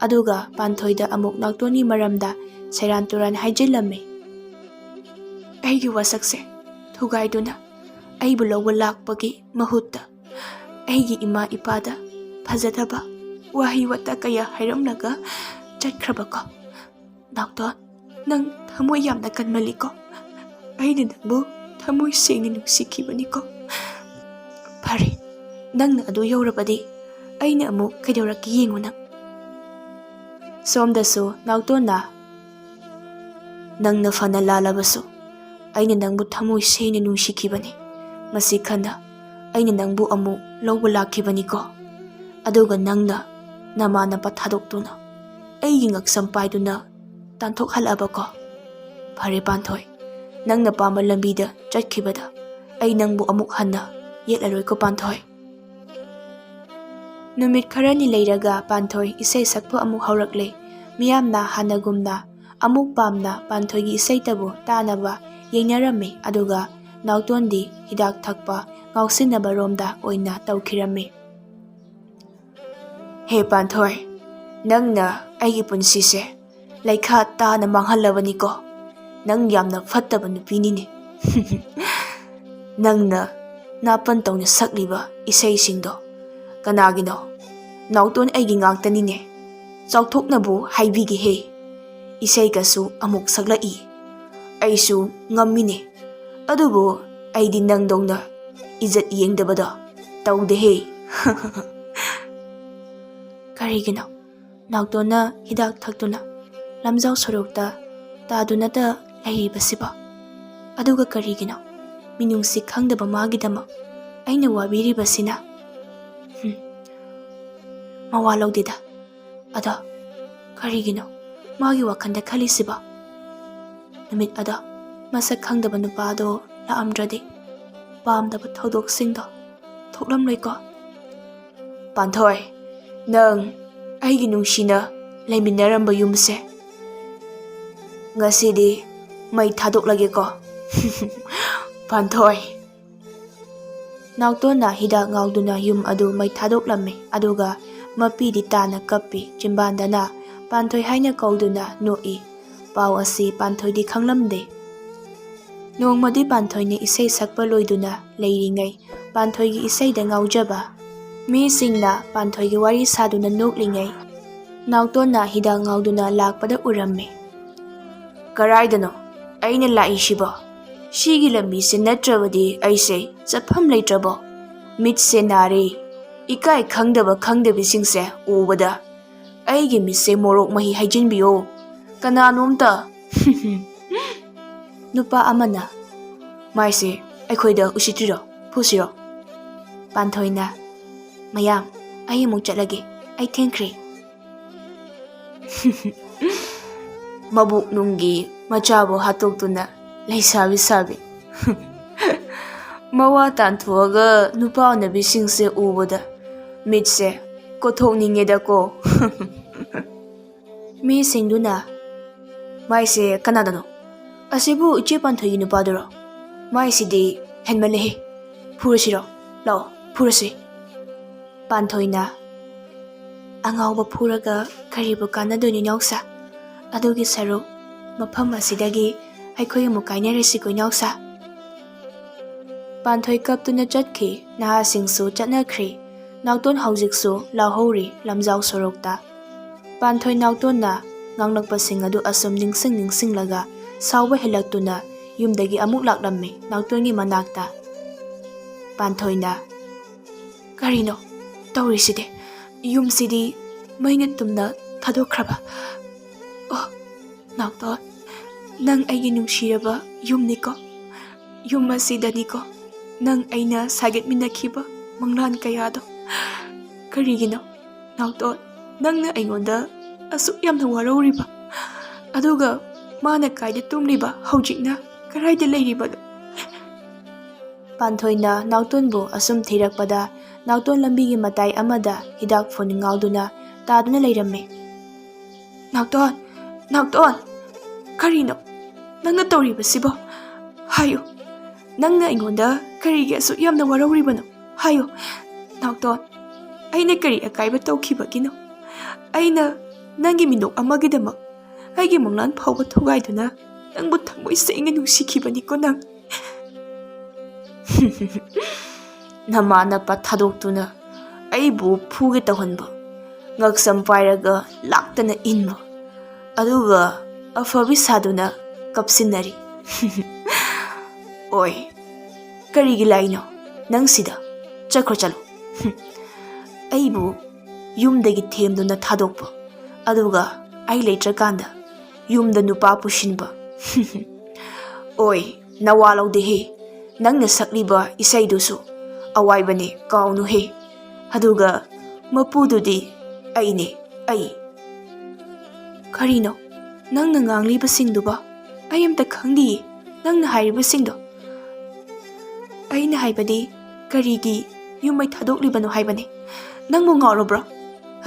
ꯑꯗꯨꯒ ꯄꯥꯟꯊꯣꯏꯗ ꯑꯃꯨꯛ ꯅꯥꯎꯇꯣꯟꯒꯤ ꯃꯔꯝꯗ ꯁꯦꯔꯥꯟ ꯇꯨꯔꯥꯟ ꯍꯥꯏꯖꯤꯜꯂꯝꯃꯤ꯫ ꯑꯩꯒꯤ ꯋꯥꯁꯛꯁꯦ ꯊꯨꯒꯥꯏꯗꯨꯅ ꯑꯩꯕꯨ ꯂꯧꯕ ꯂꯥꯛꯄꯒꯤ ꯃꯍꯨꯠꯇ ꯑꯩꯒꯤ ꯏꯃꯥ ꯏꯄꯥꯗ ꯐꯖꯗꯕ ꯋꯥꯍꯩ ꯋꯥꯇꯥ ꯀꯌꯥ ꯍꯥꯏꯔꯝꯂꯒ ꯆꯠꯈ꯭ꯔꯕꯀꯣ꯫ "ꯅꯥꯎꯇꯣꯟ, ꯅꯪ ꯊꯃꯣꯏ ꯌꯥꯝꯅ ꯀꯟꯃꯜꯂꯤꯀꯣ꯫ ꯑꯩꯅ ꯅꯪꯕꯨ ꯊꯃꯣꯏ ꯁꯦꯡꯅ ꯅꯨꯡꯁꯤꯈꯤꯕꯅꯤꯀꯣ꯫ ꯐꯔꯦ, ꯅꯪꯅ ꯑꯗꯨ ꯌꯧꯔꯕꯗꯤ ꯑꯩꯅ ꯑꯃꯨꯛ ꯀꯩꯗꯧꯔꯛꯀꯦ ꯌꯦꯡꯉꯨ ꯅꯪ꯫" ꯁꯣꯝꯗꯁꯨ ꯅꯥꯎꯇꯣꯟꯅ, "ꯅꯪꯅ ꯐꯅ ꯂꯥꯜꯂꯕꯁꯨ ꯑꯩꯅ ꯅꯪꯕꯨ ꯊꯃꯣꯏ ꯁꯦꯡꯅ ꯅꯨꯡꯁꯤꯈꯤꯕꯅꯤ꯫ ꯃꯁꯤ ꯈꯟꯅ ꯑꯩꯅ ꯅꯪꯕꯨ ꯑꯃꯨꯛ ꯂꯧꯕ ꯂꯥꯛꯈꯤꯕꯅꯤꯀꯣ꯫ ꯑꯗꯨꯒ ꯅꯪꯅ ꯅꯃꯥꯟꯅꯕ ꯊꯥꯗꯣꯛꯇꯨꯅ ꯑꯩꯒꯤ ꯉꯛꯁꯝ ꯄꯥꯏꯗꯨꯅ ꯇꯥꯟꯊꯣꯛꯍꯜꯂꯕꯀꯣ꯫ ꯐꯔꯦ ꯄꯥꯟꯊꯣꯏ, ꯅꯪꯅ ꯄꯥꯝꯕ ꯂꯝꯕꯤꯗ ꯆꯠꯈꯤꯕꯗ ꯑꯩ ꯅꯪꯕꯨ ꯑꯃꯨꯛ ꯍꯟꯅ ꯌꯦꯠꯂꯔꯣꯏꯀꯣ ꯄꯥꯟꯊꯣꯏ꯫" ꯅꯨꯃꯤꯠ ꯈꯔꯅꯤ ꯂꯩꯔꯒ ꯄꯥꯟꯊꯣꯏ ꯏꯁꯩ ꯁꯛꯄ ꯑꯃꯨꯛ ꯍꯧꯔꯛꯂꯦ꯫ ꯃꯤꯌꯥꯝꯅ ꯍꯥꯟꯅꯒꯨꯝꯅ ꯑꯃꯨꯛ ꯄꯥꯝꯅ ꯄꯥꯟꯊꯣꯏꯒꯤ ꯏꯁꯩꯇꯕꯨ ꯇꯥꯅꯕ ꯌꯦꯡꯅꯔꯝꯃꯤ, ꯑꯗꯨꯒ ꯅꯥꯎꯇꯣꯟꯗꯤ ꯍꯤꯗꯥꯛ ꯊꯛꯄ ꯉꯥꯎꯁꯤꯟꯅꯕꯔꯣꯝꯗ ꯑꯣꯏꯅ ꯇꯧꯈꯤꯔꯝꯃꯤ꯫ "ꯍꯦ ꯄꯥꯟꯊꯣꯏ, ꯅꯪꯅ ꯑꯩꯒꯤ ꯄꯨꯟꯁꯤꯁꯦ ꯂꯩꯈꯥ ꯇꯥꯅ ꯃꯥꯡꯍꯜꯂꯕꯅꯤꯀꯣ꯫ ꯅꯪ ꯌꯥꯝꯅ ꯐꯠꯇꯕ ꯅꯨꯄꯤꯅꯤꯅꯦ꯫ ꯅꯪꯅ ꯅꯥꯄꯟ ꯇꯧꯅ ꯁꯛꯂꯤꯕ ꯏꯁꯩꯁꯤꯡꯗꯣ ꯀꯅꯥꯒꯤꯅꯣ? ꯅꯥꯎꯇꯣꯟ ꯑꯩꯒꯤ ꯉꯥꯛꯇꯅꯤꯅꯦ꯫ ꯆꯥꯎꯊꯣꯛꯅꯕꯨ ꯍꯥꯏꯕꯤꯒꯦꯍꯦ꯫ ꯏꯁꯩꯒꯁꯨ ꯑꯃꯨꯛ ꯁꯛꯂꯛꯏ꯫ ꯑꯩꯁꯨ ꯉꯝꯃꯤꯅꯦ꯫ ꯑꯗꯨꯕꯨ ꯑꯩꯗꯤ ꯅꯪꯗꯧꯅ ꯏꯖꯠ ꯌꯦꯡꯗꯕꯗꯣ ꯇꯧꯗꯦꯍꯦ꯫" ꯀꯔꯤꯒꯤꯅꯣ ꯅꯥꯎꯇꯣꯟꯅ ꯍꯤꯗꯥꯛ ꯊꯛꯇꯨꯅ ꯂꯝꯖꯥꯎ ꯁꯣꯔꯣꯛꯇ ꯇꯥꯗꯨꯅꯇ ꯂꯩꯔꯤꯕꯁꯤꯕꯣ? ꯑꯗꯨꯒ ꯀꯔꯤꯒꯤꯅꯣ ꯃꯤꯅꯨꯡꯁꯤ ꯈꯪꯗꯕ ꯃꯥꯒꯤꯗꯃꯛ ꯑꯩꯅ ꯋꯥꯕꯤꯔꯤꯕꯁꯤꯅ? ꯍꯨꯝ, ꯃꯋꯥ ꯂꯧꯗꯦꯗ꯫ ꯑꯗꯣ ꯀꯔꯤꯒꯤꯅꯣ ꯃꯥꯒꯤ ꯋꯥꯈꯜꯗ ꯈꯜꯂꯤꯁꯤꯕꯣ? ꯅꯨꯃꯤꯠ ꯑꯗꯣ ꯃꯁꯛ ꯈꯪꯗꯕ ꯅꯨꯄꯥꯗꯣ ꯂꯥꯛꯑꯝꯗ꯭ꯔꯗꯤ ꯄꯥꯝꯗꯕ ꯊꯧꯗꯣꯛꯁꯤꯡꯗꯣ ꯊꯣꯛꯂꯝꯂꯣꯏꯀꯣ꯫ ꯄꯥꯟꯊꯣꯏ, ꯅꯪ ꯑꯩꯒꯤ ꯅꯨꯡꯁꯤꯅ ꯂꯩꯃꯤꯟꯅꯔꯝꯕ ꯌꯨꯝꯁꯦ ꯉꯁꯤꯗꯤ ꯃꯩ ꯊꯥꯗꯣꯛꯂꯒꯦꯀꯣ꯫ ꯄꯥꯟꯊꯣꯏ꯫ ꯅꯥꯎꯇꯣꯟꯅ ꯍꯤꯗꯥꯛ ꯉꯥꯎꯗꯨꯅ ꯌꯨꯝ ꯑꯗꯨ ꯃꯩ ꯊꯥꯗꯣꯛꯂꯝꯃꯤ, ꯑꯗꯨꯒ ꯃꯄꯤꯗꯤ ꯇꯥꯅ ꯀꯞꯄꯤ꯫ ꯆꯤꯝꯕꯥꯟꯗꯅ ꯄꯥꯟꯊꯣꯏ ꯍꯥꯏꯅ ꯀꯧꯗꯨꯅ ꯅꯣꯛꯏ꯫ ꯄꯥꯎ ꯑꯁꯤ ꯄꯥꯟꯊꯣꯏꯗꯤ ꯈꯪꯂꯝꯗꯦ꯫ ꯅꯣꯡꯃꯗꯤ ꯄꯥꯟꯊꯣꯏꯅ ꯏꯁꯩ ꯁꯛꯄ ꯂꯣꯏꯗꯨꯅ ꯂꯩꯔꯤꯉꯩ, ꯄꯥꯟꯊꯣꯏꯒꯤ ꯏꯁꯩꯗ ꯉꯥꯎꯖꯕ ꯃꯤꯁꯤꯡꯅ ꯄꯥꯟꯊꯣꯏꯒꯤ ꯋꯥꯔꯤ ꯁꯥꯗꯨꯅ ꯅꯣꯛꯂꯤꯉꯩ, ꯅꯥꯎꯇꯣꯟꯅ ꯍꯤꯗꯥꯛ ꯉꯥꯎꯗꯨꯅ ꯂꯥꯛꯄꯗ ꯎꯔꯝꯃꯤ꯫ "ꯀꯔꯥꯏꯗꯅꯣ ꯑꯩꯅ ꯂꯥꯛꯏꯁꯤꯕꯣ? ꯁꯤꯒꯤ ꯂꯝꯕꯤꯁꯦ ꯅꯠꯇ꯭ꯔꯕꯗꯤ ꯑꯩꯁꯦ ꯆꯠꯐꯝ ꯂꯩꯇ꯭ꯔꯕꯣ? ꯃꯤꯠꯁꯦ ꯅꯥꯔꯦ꯫ ꯏꯀꯥꯏ ꯈꯪꯗꯕ ꯈꯪꯗꯕꯤꯁꯤꯡꯁꯦ ꯎꯕꯗ ꯑꯩꯒꯤ ꯃꯤꯠꯁꯦ ꯃꯣꯔꯣꯛ ꯃꯍꯤ ꯍꯩꯖꯤꯟꯕꯤꯌꯣ꯫ ꯀꯅꯥꯅꯣꯝꯇ" ꯅꯨꯄꯥ ꯑꯃꯅ, "ꯃꯥꯏꯁꯦ ꯑꯩꯈꯣꯏꯗ ꯎꯁꯤꯠꯇ꯭ꯔꯤꯔꯣ? ꯐꯨꯁꯤꯔꯣ?" ꯄꯥꯟꯊꯣꯏꯅ, "ꯃꯌꯥꯝ, ꯑꯩ ꯑꯃꯨꯛ ꯆꯠꯂꯒꯦ꯫ ꯑꯩ ꯊꯦꯡꯈ꯭ꯔꯦ꯫" ꯃꯕꯨꯛ ꯅꯨꯡꯒꯤ ꯃꯆꯥꯕꯨ ꯍꯥꯠꯇꯣꯛꯇꯨꯅ ꯂꯩꯁꯥꯕꯤ ꯁꯥꯕꯤ꯫ ꯃꯋꯥ ꯇꯥꯟꯊꯣꯛꯑꯒ ꯅꯨꯄꯥ ꯎꯅꯕꯤꯁꯤꯡꯁꯦ ꯎꯕꯗ ꯃꯤꯠꯁꯦ ꯀꯣꯊꯣꯛꯅꯤꯡꯉꯦꯗꯀꯣ꯫ ꯃꯤꯁꯤꯡꯗꯨꯅ, "ꯃꯥꯏꯁꯦ ꯀꯅꯥꯗꯅꯣ? ꯑꯁꯤꯕꯨ ꯏꯆꯦ ꯄꯥꯟꯊꯣꯏꯒꯤ ꯅꯨꯄꯥꯗꯨꯔꯣ? ꯃꯥꯏꯁꯤꯗꯤ ꯍꯦꯟꯃꯜꯂꯦꯍꯦ꯫ ꯐꯨꯔꯁꯤꯔꯣ? ꯂꯥꯛꯑꯣ, ꯐꯨꯔꯁꯤ꯫" ꯄꯥꯟꯊꯣꯏꯅ, "ꯑꯉꯥꯎꯕ ꯐꯨꯔꯒ ꯀꯔꯤꯕꯨ ꯀꯥꯟꯅꯗꯣꯏꯅꯣ, ꯏꯅꯥꯎꯁꯥ? ꯑꯗꯨꯒꯤ ꯁꯔꯨꯛ ꯃꯐꯝ ꯑꯁꯤꯗꯒꯤ ꯑꯩꯈꯣꯏ ꯑꯃꯨꯛ ꯀꯥꯏꯅꯔꯁꯤꯀꯣ, ꯏꯅꯥꯎꯁꯥ꯫" ꯄꯥꯟꯊꯣꯏ ꯀꯞꯇꯨꯅ ꯆꯠꯈꯤ꯫ ꯅꯍꯥꯁꯤꯡꯁꯨ ꯆꯠꯅꯈ꯭ꯔꯤ꯫ ꯅꯥꯎꯇꯣꯟ ꯍꯧꯖꯤꯛꯁꯨ ꯂꯥꯎꯍꯧꯔꯤ ꯂꯝꯖꯥꯎ ꯁꯣꯔꯣꯛꯇ꯫ ꯄꯥꯟꯊꯣꯏ ꯅꯥꯎꯇꯣꯟꯅ ꯉꯥꯡꯂꯛꯄꯁꯤꯡ ꯑꯗꯨ ꯑꯁꯨꯝ ꯅꯤꯡꯁꯤꯡ ꯅꯤꯡꯁꯤꯡꯂꯒ ꯁꯥꯎꯕ ꯍꯦꯜꯂꯛꯇꯨꯅ ꯌꯨꯝꯗꯒꯤ ꯑꯃꯨꯛ ꯂꯥꯛꯂꯝꯃꯤ ꯅꯥꯎꯇꯣꯟꯒꯤ ꯃꯅꯥꯛꯇ꯫ ꯄꯥꯟꯊꯣꯏꯅ, "ꯀꯔꯤꯅꯣ ꯇꯧꯔꯤꯁꯤꯗꯤ? ꯌꯨꯝꯁꯤꯗꯤ ꯃꯩꯅ ꯇꯨꯝꯅ ꯊꯥꯗꯣꯛꯈ꯭ꯔꯕ? ꯑꯣ, ꯅꯥꯎꯇꯣꯟ, ꯅꯪ ꯑꯩꯒꯤ ꯅꯨꯡꯁꯤꯔꯕ ꯌꯨꯝꯅꯤꯀꯣ꯫ ꯌꯨꯝ ꯑꯁꯤꯗꯅꯤꯀꯣ ꯅꯪ ꯑꯩꯅ ꯁꯥꯒꯠꯃꯤꯟꯅꯈꯤꯕ ꯃꯪꯂꯥꯟ ꯀꯌꯥꯗꯣ꯫ ꯀꯔꯤꯒꯤꯅꯣ, ꯅꯥꯎꯇꯣꯟ, ꯅꯪꯅ ꯑꯩꯉꯣꯟꯗ ꯑꯁꯨꯛ ꯌꯥꯝꯅ ꯋꯥꯔꯧꯔꯤꯕ? ꯑꯗꯨꯒ ꯃꯥꯅ ꯀꯥꯏꯗ ꯇꯨꯝꯂꯤꯕ, ꯍꯧꯖꯤꯛꯅ ꯀꯗꯥꯏꯗ ꯂꯩꯔꯤꯕꯅꯣ?" ꯄꯥꯟꯊꯣꯏꯅ ꯅꯥꯎꯇꯣꯟꯕꯨ ꯑꯁꯨꯝ ꯊꯤꯔꯛꯄꯗ, ꯅꯥꯎꯇꯣꯟ ꯂꯝꯕꯤꯒꯤ ꯃꯇꯥꯏ ꯑꯃꯗ ꯍꯤꯗꯥꯛ ꯐꯨꯟ ꯉꯥꯎꯗꯨꯅ ꯇꯥꯗꯨꯅ ꯂꯩꯔꯝꯃꯤ꯫ "ꯅꯥꯎꯇꯣꯟ, ꯅꯥꯎꯇꯣꯟ, ꯀꯔꯤꯅꯣ ꯅꯪꯅ ꯇꯧꯔꯤꯕꯁꯤꯕꯣ? ꯍꯥꯏꯌꯨ, ꯅꯪꯅ ꯑꯩꯉꯣꯟꯗ ꯀꯔꯤꯒꯤ ꯑꯁꯨꯛ ꯌꯥꯝꯅ ꯋꯥꯔꯧꯔꯤꯕꯅꯣ? ꯍꯥꯏꯌꯨ, ꯅꯥꯎꯇꯣꯟ, ꯑꯩꯅ ꯀꯔꯤ ꯑꯀꯥꯏꯕ ꯇꯧꯈꯤꯕꯒꯤꯅꯣ? ꯑꯩꯅ ꯅꯪꯒꯤ ꯃꯤꯅꯣꯛ ꯑꯃꯒꯤꯗꯃꯛ ꯑꯩꯒꯤ ꯃꯪꯂꯥꯟ ꯐꯥꯎꯕ ꯊꯨꯒꯥꯏꯗꯨꯅ ꯅꯪꯕꯨ ꯊꯃꯣꯏ ꯁꯦꯡꯅ ꯅꯨꯡꯁꯤꯈꯤꯕꯅꯤꯀꯣ ꯅꯪ꯫" "ꯅꯃꯥ ꯅꯄꯥ ꯊꯥꯗꯣꯛꯇꯨꯅ ꯑꯩꯕꯨ ꯐꯨꯒꯦ ꯇꯧꯍꯟꯕ, ꯉꯛꯁꯝ ꯄꯥꯏꯔꯒ ꯂꯥꯛꯇꯅ ꯏꯟꯕ, ꯑꯗꯨꯒ ꯑꯐꯕꯤ ꯁꯥꯗꯨꯅ ꯀꯞꯁꯤꯟꯅꯔꯤ꯫ ꯑꯣꯏ, ꯀꯔꯤꯒꯤ ꯂꯥꯏꯅꯣ ꯅꯪꯁꯤꯗ? ꯆꯠꯈ꯭ꯔꯣ, ꯆꯠꯂꯣ꯫ ꯑꯩꯕꯨ ꯌꯨꯝꯗꯒꯤ ꯊꯦꯝꯗꯨꯅ ꯊꯥꯗꯣꯛꯄ, ꯑꯗꯨꯒ ꯑꯩ ꯂꯩꯇ꯭ꯔꯀꯥꯟꯗ ꯌꯨꯝꯗ ꯅꯨꯄꯥ ꯄꯨꯁꯤꯟꯕ꯫ ꯑꯣꯏ, ꯅꯋꯥ ꯂꯧꯗꯦꯍꯦ, ꯅꯪꯅ ꯁꯛꯂꯤꯕ ꯏꯁꯩꯗꯨꯁꯨ ꯑꯋꯥꯏꯕꯅꯦ, ꯀꯥꯎꯅꯨꯍꯦ꯫ ꯑꯗꯨꯒ ꯃꯄꯨꯗꯨꯗꯤ ꯑꯩꯅꯦ, ꯑꯩ꯫ ꯀꯔꯤꯅꯣ ꯅꯪꯅ ꯉꯥꯡꯂꯤꯕꯁꯤꯡꯗꯨꯕꯣ? ꯑꯩ ꯑꯝꯇ ꯈꯪꯗꯤꯌꯦ ꯅꯪꯅ ꯍꯥꯏꯔꯤꯕꯁꯤꯡꯗꯣ꯫ ꯑꯩꯅ ꯍꯥꯏꯕꯗꯤ, ꯀꯔꯤꯒꯤ ꯌꯨꯝ ꯃꯩ ꯊꯥꯗꯣꯛꯂꯤꯕꯅꯣ ꯍꯥꯏꯕꯅꯦ꯫ ꯅꯪꯕꯨ ꯉꯥꯎꯔꯕ꯭ꯔꯣ?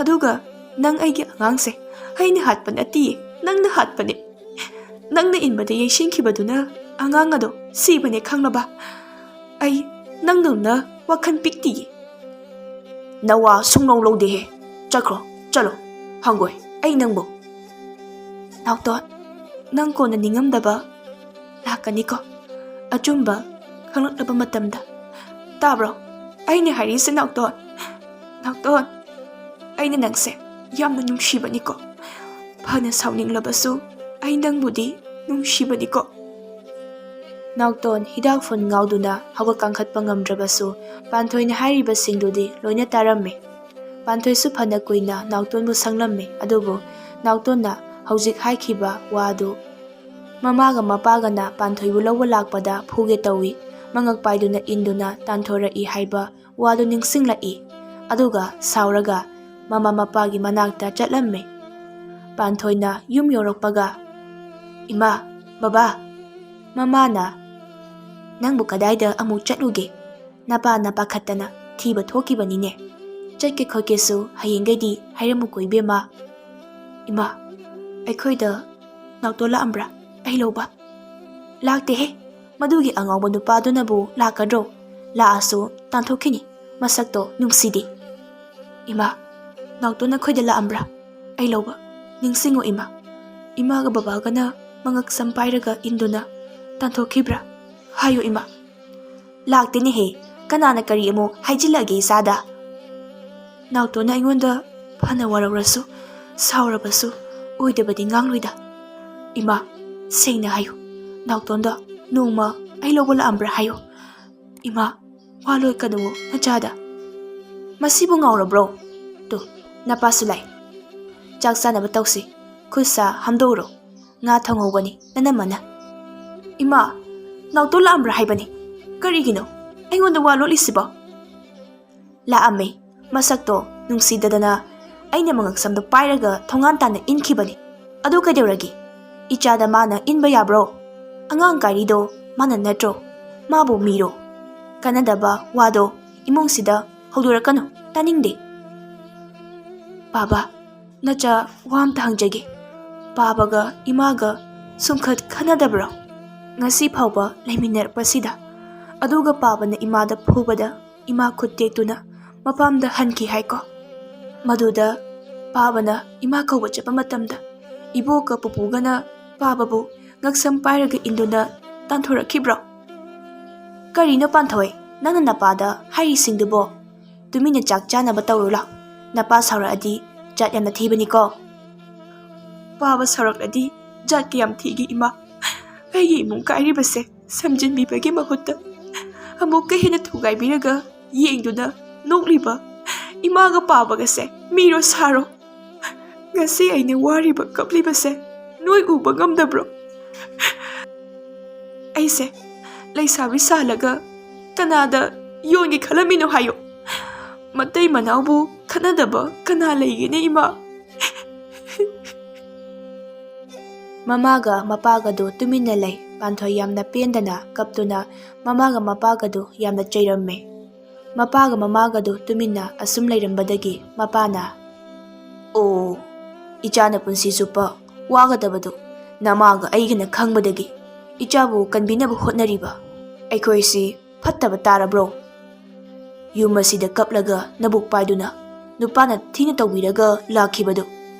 ꯑꯗꯨꯒ ꯅꯪ ꯑꯩꯒꯤ ꯑꯉꯥꯡꯁꯦ ꯑꯩꯅ ꯍꯥꯠꯄ ꯅꯠꯇꯤꯌꯦ, ꯅꯪꯅ ꯍꯥꯠꯄꯅꯦ꯫ ꯅꯪꯅ ꯏꯟꯕꯗ ꯌꯩꯁꯤꯟꯈꯤꯕꯗꯨꯅ ꯑꯉꯥꯡ ꯑꯗꯣ ꯁꯤꯕꯅꯦ, ꯈꯪꯂꯕ? ꯑꯩ ꯅꯪꯗꯧꯅ ꯋꯥꯈꯜ ꯄꯤꯛꯇꯤꯌꯦ꯫ ꯅꯋꯥ ꯁꯨꯡꯂꯧ ꯂꯧꯗꯦꯍꯦ꯫ ꯆꯠꯈ꯭ꯔꯣ, ꯆꯠꯂꯣ꯫ ꯍꯪꯒꯣꯏ ꯑꯩ ꯅꯪꯕꯨ꯫ ꯅꯥꯎꯇꯣꯟ, ꯅꯪ ꯀꯣꯟꯅ ꯅꯤꯡꯉꯝꯗꯕ ꯂꯥꯛꯀꯅꯤꯀꯣ, ꯑꯆꯨꯝꯕ ꯈꯪꯂꯛꯂꯕ ꯃꯇꯝꯗ꯫ ꯇꯥꯕ꯭ꯔꯣ ꯑꯩꯅ ꯍꯥꯏꯔꯤꯁꯦ, ꯅꯥꯎꯇꯣꯟ? ꯅꯥꯎꯇꯣꯟ, ꯑꯩꯅ ꯅꯪꯁꯦ ꯌꯥꯝꯅ ꯅꯨꯡꯁꯤꯕꯅꯤꯀꯣ꯫ ꯐꯅ ꯁꯥꯎꯅꯤꯡꯂꯕꯁꯨ ꯑꯩ ꯅꯪꯕꯨꯗꯤ ꯅꯨꯡꯁꯤꯕꯅꯤꯀꯣ꯫ ꯅꯥꯎꯇꯣꯟ ꯍꯤꯗꯥꯛ ꯐꯨꯟ ꯉꯥꯎꯗꯨꯅ ꯍꯧꯒꯠ ꯀꯥꯡꯈꯠꯄ ꯉꯝꯗ꯭ꯔꯕꯁꯨ, ꯄꯥꯟꯊꯣꯏꯅ ꯍꯥꯏꯔꯤꯕꯁꯤꯡꯗꯨꯗꯤ ꯂꯣꯏꯅ ꯇꯥꯔꯝꯃꯤ꯫ ꯄꯥꯟꯊꯣꯏꯁꯨ ꯐꯅ ꯀꯨꯏꯅ ꯅꯥꯎꯇꯣꯟꯕꯨ ꯁꯪꯂꯝꯃꯤ, ꯑꯗꯨꯕꯨ ꯅꯥꯎꯇꯣꯟꯅ ꯍꯧꯖꯤꯛ ꯍꯥꯏꯈꯤꯕ ꯋꯥꯗꯨ, ꯃꯃꯥꯒ ꯃꯄꯥꯒꯅ ꯄꯥꯟꯊꯣꯏꯕꯨ ꯂꯧꯕ ꯂꯥꯛꯄꯗ ꯐꯨꯒꯦ ꯇꯧꯏ, ꯃꯉꯛ ꯄꯥꯏꯗꯨꯅ ꯏꯟꯗꯨꯅ ꯇꯥꯟꯊꯣꯔꯛꯏ ꯍꯥꯏꯕ ꯋꯥꯗꯨ ꯅꯤꯡꯁꯤꯡꯂꯛꯏ꯫ ꯑꯗꯨꯒ ꯁꯥꯎꯔꯒ ꯃꯃꯥ ꯃꯄꯥꯒꯤ ꯃꯅꯥꯛꯇ ꯆꯠꯂꯝꯃꯤ꯫ ꯄꯥꯟꯊꯣꯏꯅ ꯌꯨꯝ ꯌꯧꯔꯛꯄꯒ, "ꯏꯃꯥ, ꯕꯕꯥ," ꯃꯃꯥꯅ, "ꯅꯪꯕꯨ ꯀꯗꯥꯏꯗ ꯑꯃꯨꯛ ꯆꯠꯂꯨꯒꯦ? ꯅꯄꯥꯅ ꯄꯥꯈꯠꯇꯅ ꯊꯤꯕ ꯊꯣꯛꯈꯤꯕꯅꯤꯅꯦ꯫ ꯆꯠꯀꯦ ꯈꯣꯠꯀꯦꯁꯨ ꯍꯌꯦꯡꯈꯩꯗꯤ ꯍꯥꯏꯔꯝꯃꯨꯀꯣ ꯏꯕꯦꯝꯃ꯫" "ꯏꯃꯥ, ꯑꯩꯈꯣꯏꯗ ꯅꯥꯎꯇꯣꯟ ꯂꯥꯛꯑꯝꯕ꯭ꯔꯥ ꯑꯩ ꯂꯧꯕ?" "ꯂꯥꯛꯇꯦꯍꯦ, ꯃꯗꯨꯒꯤ ꯑꯉꯥꯎꯕ ꯅꯨꯄꯥꯗꯨꯅꯕꯨ ꯂꯥꯛꯀꯗ꯭ꯔꯣ? ꯂꯥꯛꯑꯁꯨ ꯇꯥꯟꯊꯣꯛꯈꯤꯅꯤ, ꯃꯁꯛꯇꯣ ꯅꯨꯡꯁꯤꯗꯦ꯫" "ꯏꯃꯥ, ꯅꯥꯎꯇꯣꯟ ꯅꯈꯣꯏꯗ ꯂꯥꯛꯑꯝꯕ꯭ꯔꯥ ꯑꯩ ꯂꯧꯕ? ꯅꯤꯡꯁꯤꯡꯉꯨ ꯏꯃꯥ, ꯏꯃꯥꯒ ꯕꯕꯥꯒꯅ ꯃꯉꯛꯁꯝ ꯄꯥꯏꯔꯒ ꯏꯟꯗꯨꯅ ꯇꯥꯟꯊꯣꯛꯈꯤꯕ꯭ꯔꯥ? ꯍꯥꯏꯌꯨ ꯏꯃꯥ꯫" "ꯂꯥꯛꯇꯦꯅꯦꯍꯦ, ꯀꯅꯥꯅ ꯀꯔꯤ ꯑꯃꯨꯛ ꯍꯥꯏꯖꯤꯜꯂꯛꯑꯒꯦ ꯏꯆꯥꯗ?" ꯅꯥꯎꯇꯣꯟꯅ ꯑꯩꯉꯣꯟꯗ ꯐꯅ ꯋꯥꯔꯧꯔꯁꯨ, ꯁꯥꯎꯔꯕꯁꯨ ꯑꯣꯏꯗꯕꯗꯤ ꯉꯥꯡꯂꯣꯏꯗ꯫ ꯏꯃꯥ, ꯁꯦꯡꯅ ꯍꯥꯏꯌꯨ, ꯅꯥꯎꯇꯣꯟꯗꯣ ꯅꯣꯡꯃ ꯑꯩ ꯂꯧꯕ ꯂꯥꯛꯑꯝꯕ꯭ꯔꯥ ꯍꯥꯏꯌꯨ꯫ ꯏꯃꯥ, ꯋꯥ ꯂꯣꯠꯀꯅꯨꯋꯣ ꯅꯆꯥꯗ꯫ ꯃꯁꯤꯕꯨ ꯉꯥꯎꯔꯕ꯭ꯔꯣ? ꯇꯨ, ꯅꯄꯥꯁꯨ ꯂꯥꯛꯏ꯫ ꯆꯥꯛ ꯆꯥꯅꯕ ꯇꯧꯁꯤ꯫ ꯈꯨꯠ ꯁꯥ ꯍꯥꯝꯗꯣꯛꯎꯔꯣ꯫ ꯉꯥ ꯊꯣꯡꯍꯧꯕꯅꯤ ꯅꯅꯝꯃꯅ꯫ ꯏꯃꯥ, ꯅꯥꯎꯇꯣꯟ ꯂꯥꯛꯑꯝꯕ꯭ꯔꯥ ꯍꯥꯏꯕꯅꯤ꯫ ꯀꯔꯤꯒꯤꯅꯣ ꯑꯩꯉꯣꯟꯗ ꯋꯥ ꯂꯣꯠꯂꯤꯁꯤꯕꯣ? ꯂꯥꯛꯑꯝꯃꯦ꯫ ꯃꯁꯛꯇꯣ ꯅꯨꯡꯁꯤꯗꯗꯅ ꯑꯩꯅ ꯃꯉꯛꯁꯝꯗꯣ ꯄꯥꯏꯔꯒ ꯊꯣꯡꯒꯥꯟ ꯇꯥꯟꯅ ꯏꯟꯈꯤꯕꯅꯤ꯫ ꯑꯗꯨ ꯀꯩꯗꯧꯔꯒꯦ? ꯏꯆꯥꯗ ꯃꯥꯅ ꯏꯟꯕ ꯌꯥꯕ꯭ꯔꯣ? ꯑꯉꯥꯡ ꯀꯥꯏꯔꯤꯗꯣ ꯃꯥꯅ ꯅꯠꯇ꯭ꯔꯣ? ꯃꯥꯕꯨ ꯃꯤꯔꯣ? ꯀꯥꯟꯅꯗꯕ ꯋꯥꯗꯣ ꯏꯃꯨꯡꯁꯤꯗ ꯍꯧꯗꯣꯔꯛꯀꯅꯨ, ꯇꯥꯅꯤꯡꯗꯦ꯫ ꯄꯥꯕ, ꯅꯆꯥ ꯋꯥ ꯑꯝꯇ ꯍꯪꯖꯒꯦ꯫ ꯄꯥꯕꯒ ꯏꯃꯥꯒ ꯁꯨꯡꯈꯠ ꯈꯟꯅꯗꯕ꯭ꯔꯣ? ꯉꯁꯤ ꯐꯥꯎꯕ ꯂꯩꯃꯤꯟꯅꯔꯛꯄꯁꯤꯗ꯫ ꯑꯗꯨꯒ ꯄꯥꯕꯅ ꯏꯃꯥꯗ ꯐꯨꯕꯗ ꯏꯃꯥ ꯈꯨꯠ ꯇꯦꯛꯇꯨꯅ ꯃꯄꯥꯝꯗ ꯍꯟꯈꯤ ꯍꯥꯏꯀꯣ꯫ ꯃꯗꯨꯗ ꯄꯥꯕꯅ ꯏꯃꯥ ꯀꯧꯕ ꯆꯠꯄ ꯃꯇꯝꯗ ꯏꯕꯣꯛꯀ ꯄꯨꯄꯨꯒꯅ ꯄꯥꯕꯕꯨ ꯉꯛꯁꯝ ꯄꯥꯏꯔꯒ ꯏꯟꯗꯨꯅ ꯇꯥꯟꯊꯣꯔꯛꯈꯤꯕ꯭ꯔꯣ? ꯀꯔꯤꯅꯣ ꯄꯥꯟꯊꯣꯏ, ꯅꯪꯅ ꯅꯄꯥꯗ ꯍꯥꯏꯔꯤꯁꯤꯡꯗꯨꯕꯣ? ꯇꯨꯃꯤꯟꯅ ꯆꯥꯛ ꯆꯥꯅꯕ ꯇꯧꯔꯨ ꯂꯥꯎ꯫ ꯅꯄꯥ ꯁꯥꯎꯔꯛꯑꯗꯤ ꯖꯥꯠ ꯌꯥꯝꯅ ꯊꯤꯕꯅꯤꯀꯣ꯫ ꯄꯥꯕ ꯁꯥꯎꯔꯛꯂꯗꯤ ꯖꯥꯠ ꯀꯌꯥꯝ ꯊꯤꯒꯦ ꯏꯃꯥ? ꯑꯩꯒꯤ ꯏꯃꯨꯡ ꯀꯥꯏꯔꯤꯕꯁꯦ ꯁꯦꯝꯖꯤꯟꯕꯤꯕꯒꯤ ꯃꯍꯨꯠꯇ ꯑꯃꯨꯛꯀ ꯍꯦꯟꯅ ꯊꯨꯒꯥꯏꯕꯤꯔꯒ ꯌꯦꯡꯗꯨꯅ ꯅꯣꯛꯂꯤꯕ ꯏꯃꯥꯒ ꯄꯥꯕꯒꯁꯦ ꯃꯤꯔꯣ ꯁꯥꯔꯣ? ꯉꯁꯤ ꯑꯩꯅ ꯋꯥꯔꯤꯕ ꯀꯞꯂꯤꯕꯁꯦ ꯅꯣꯏ ꯎꯕ ꯉꯝꯗꯕ꯭ꯔꯣ? ꯑꯩꯁꯦ ꯂꯩꯁꯥꯕꯤ ꯁꯥꯍꯜꯂꯒ ꯀꯅꯥꯗ ꯌꯣꯟꯒꯦ ꯈꯜꯂꯝꯃꯤꯅꯣ ꯍꯥꯏꯌꯣ? ꯃꯇꯩ ꯃꯅꯥꯎꯕꯨ ꯈꯠꯅꯗꯕ ꯀꯅꯥ ꯂꯩꯒꯦꯅꯦ ꯏꯃꯥ? ꯃꯃꯥꯒ ꯃꯄꯥꯒꯗꯨ ꯇꯨꯃꯤꯟꯅ ꯂꯩ꯫ ꯄꯥꯟꯊꯣꯏ ꯌꯥꯝꯅ ꯄꯦꯟꯗꯅ ꯀꯞꯇꯨꯅ ꯃꯃꯥꯒ ꯃꯄꯥꯒꯗꯨ ꯌꯥꯝꯅ ꯆꯩꯔꯝꯃꯦ꯫ ꯃꯄꯥꯒ ꯃꯃꯥꯒꯗꯨ ꯇꯨꯃꯤꯟꯅ ꯑꯁꯨꯝ ꯂꯩꯔꯝꯕꯗꯒꯤ ꯃꯄꯥꯅ, "ꯑꯣ, ꯏꯆꯥꯅ ꯄꯨꯟꯁꯤ ꯆꯨꯞꯄ ꯋꯥꯒꯗꯕꯗꯨ ꯅꯃꯥꯒ ꯑꯩꯒꯅ ꯈꯪꯕꯗꯒꯤ ꯏꯆꯥꯕꯨ ꯀꯟꯕꯤꯅꯕ ꯍꯣꯠꯅꯔꯤꯕ ꯑꯩꯈꯣꯏꯁꯤ ꯐꯠꯇꯕ ꯇꯥꯔꯕ꯭ꯔꯣ? ꯌꯨꯝ ꯑꯁꯤꯗ ꯀꯞꯂꯒ ꯅꯕꯨꯛ ꯄꯥꯏꯗꯨꯅ ꯅꯨꯄꯥꯅ ꯊꯤꯅ ꯇꯧꯕꯤꯔꯒ ꯂꯥꯛꯈꯤꯕꯗꯨ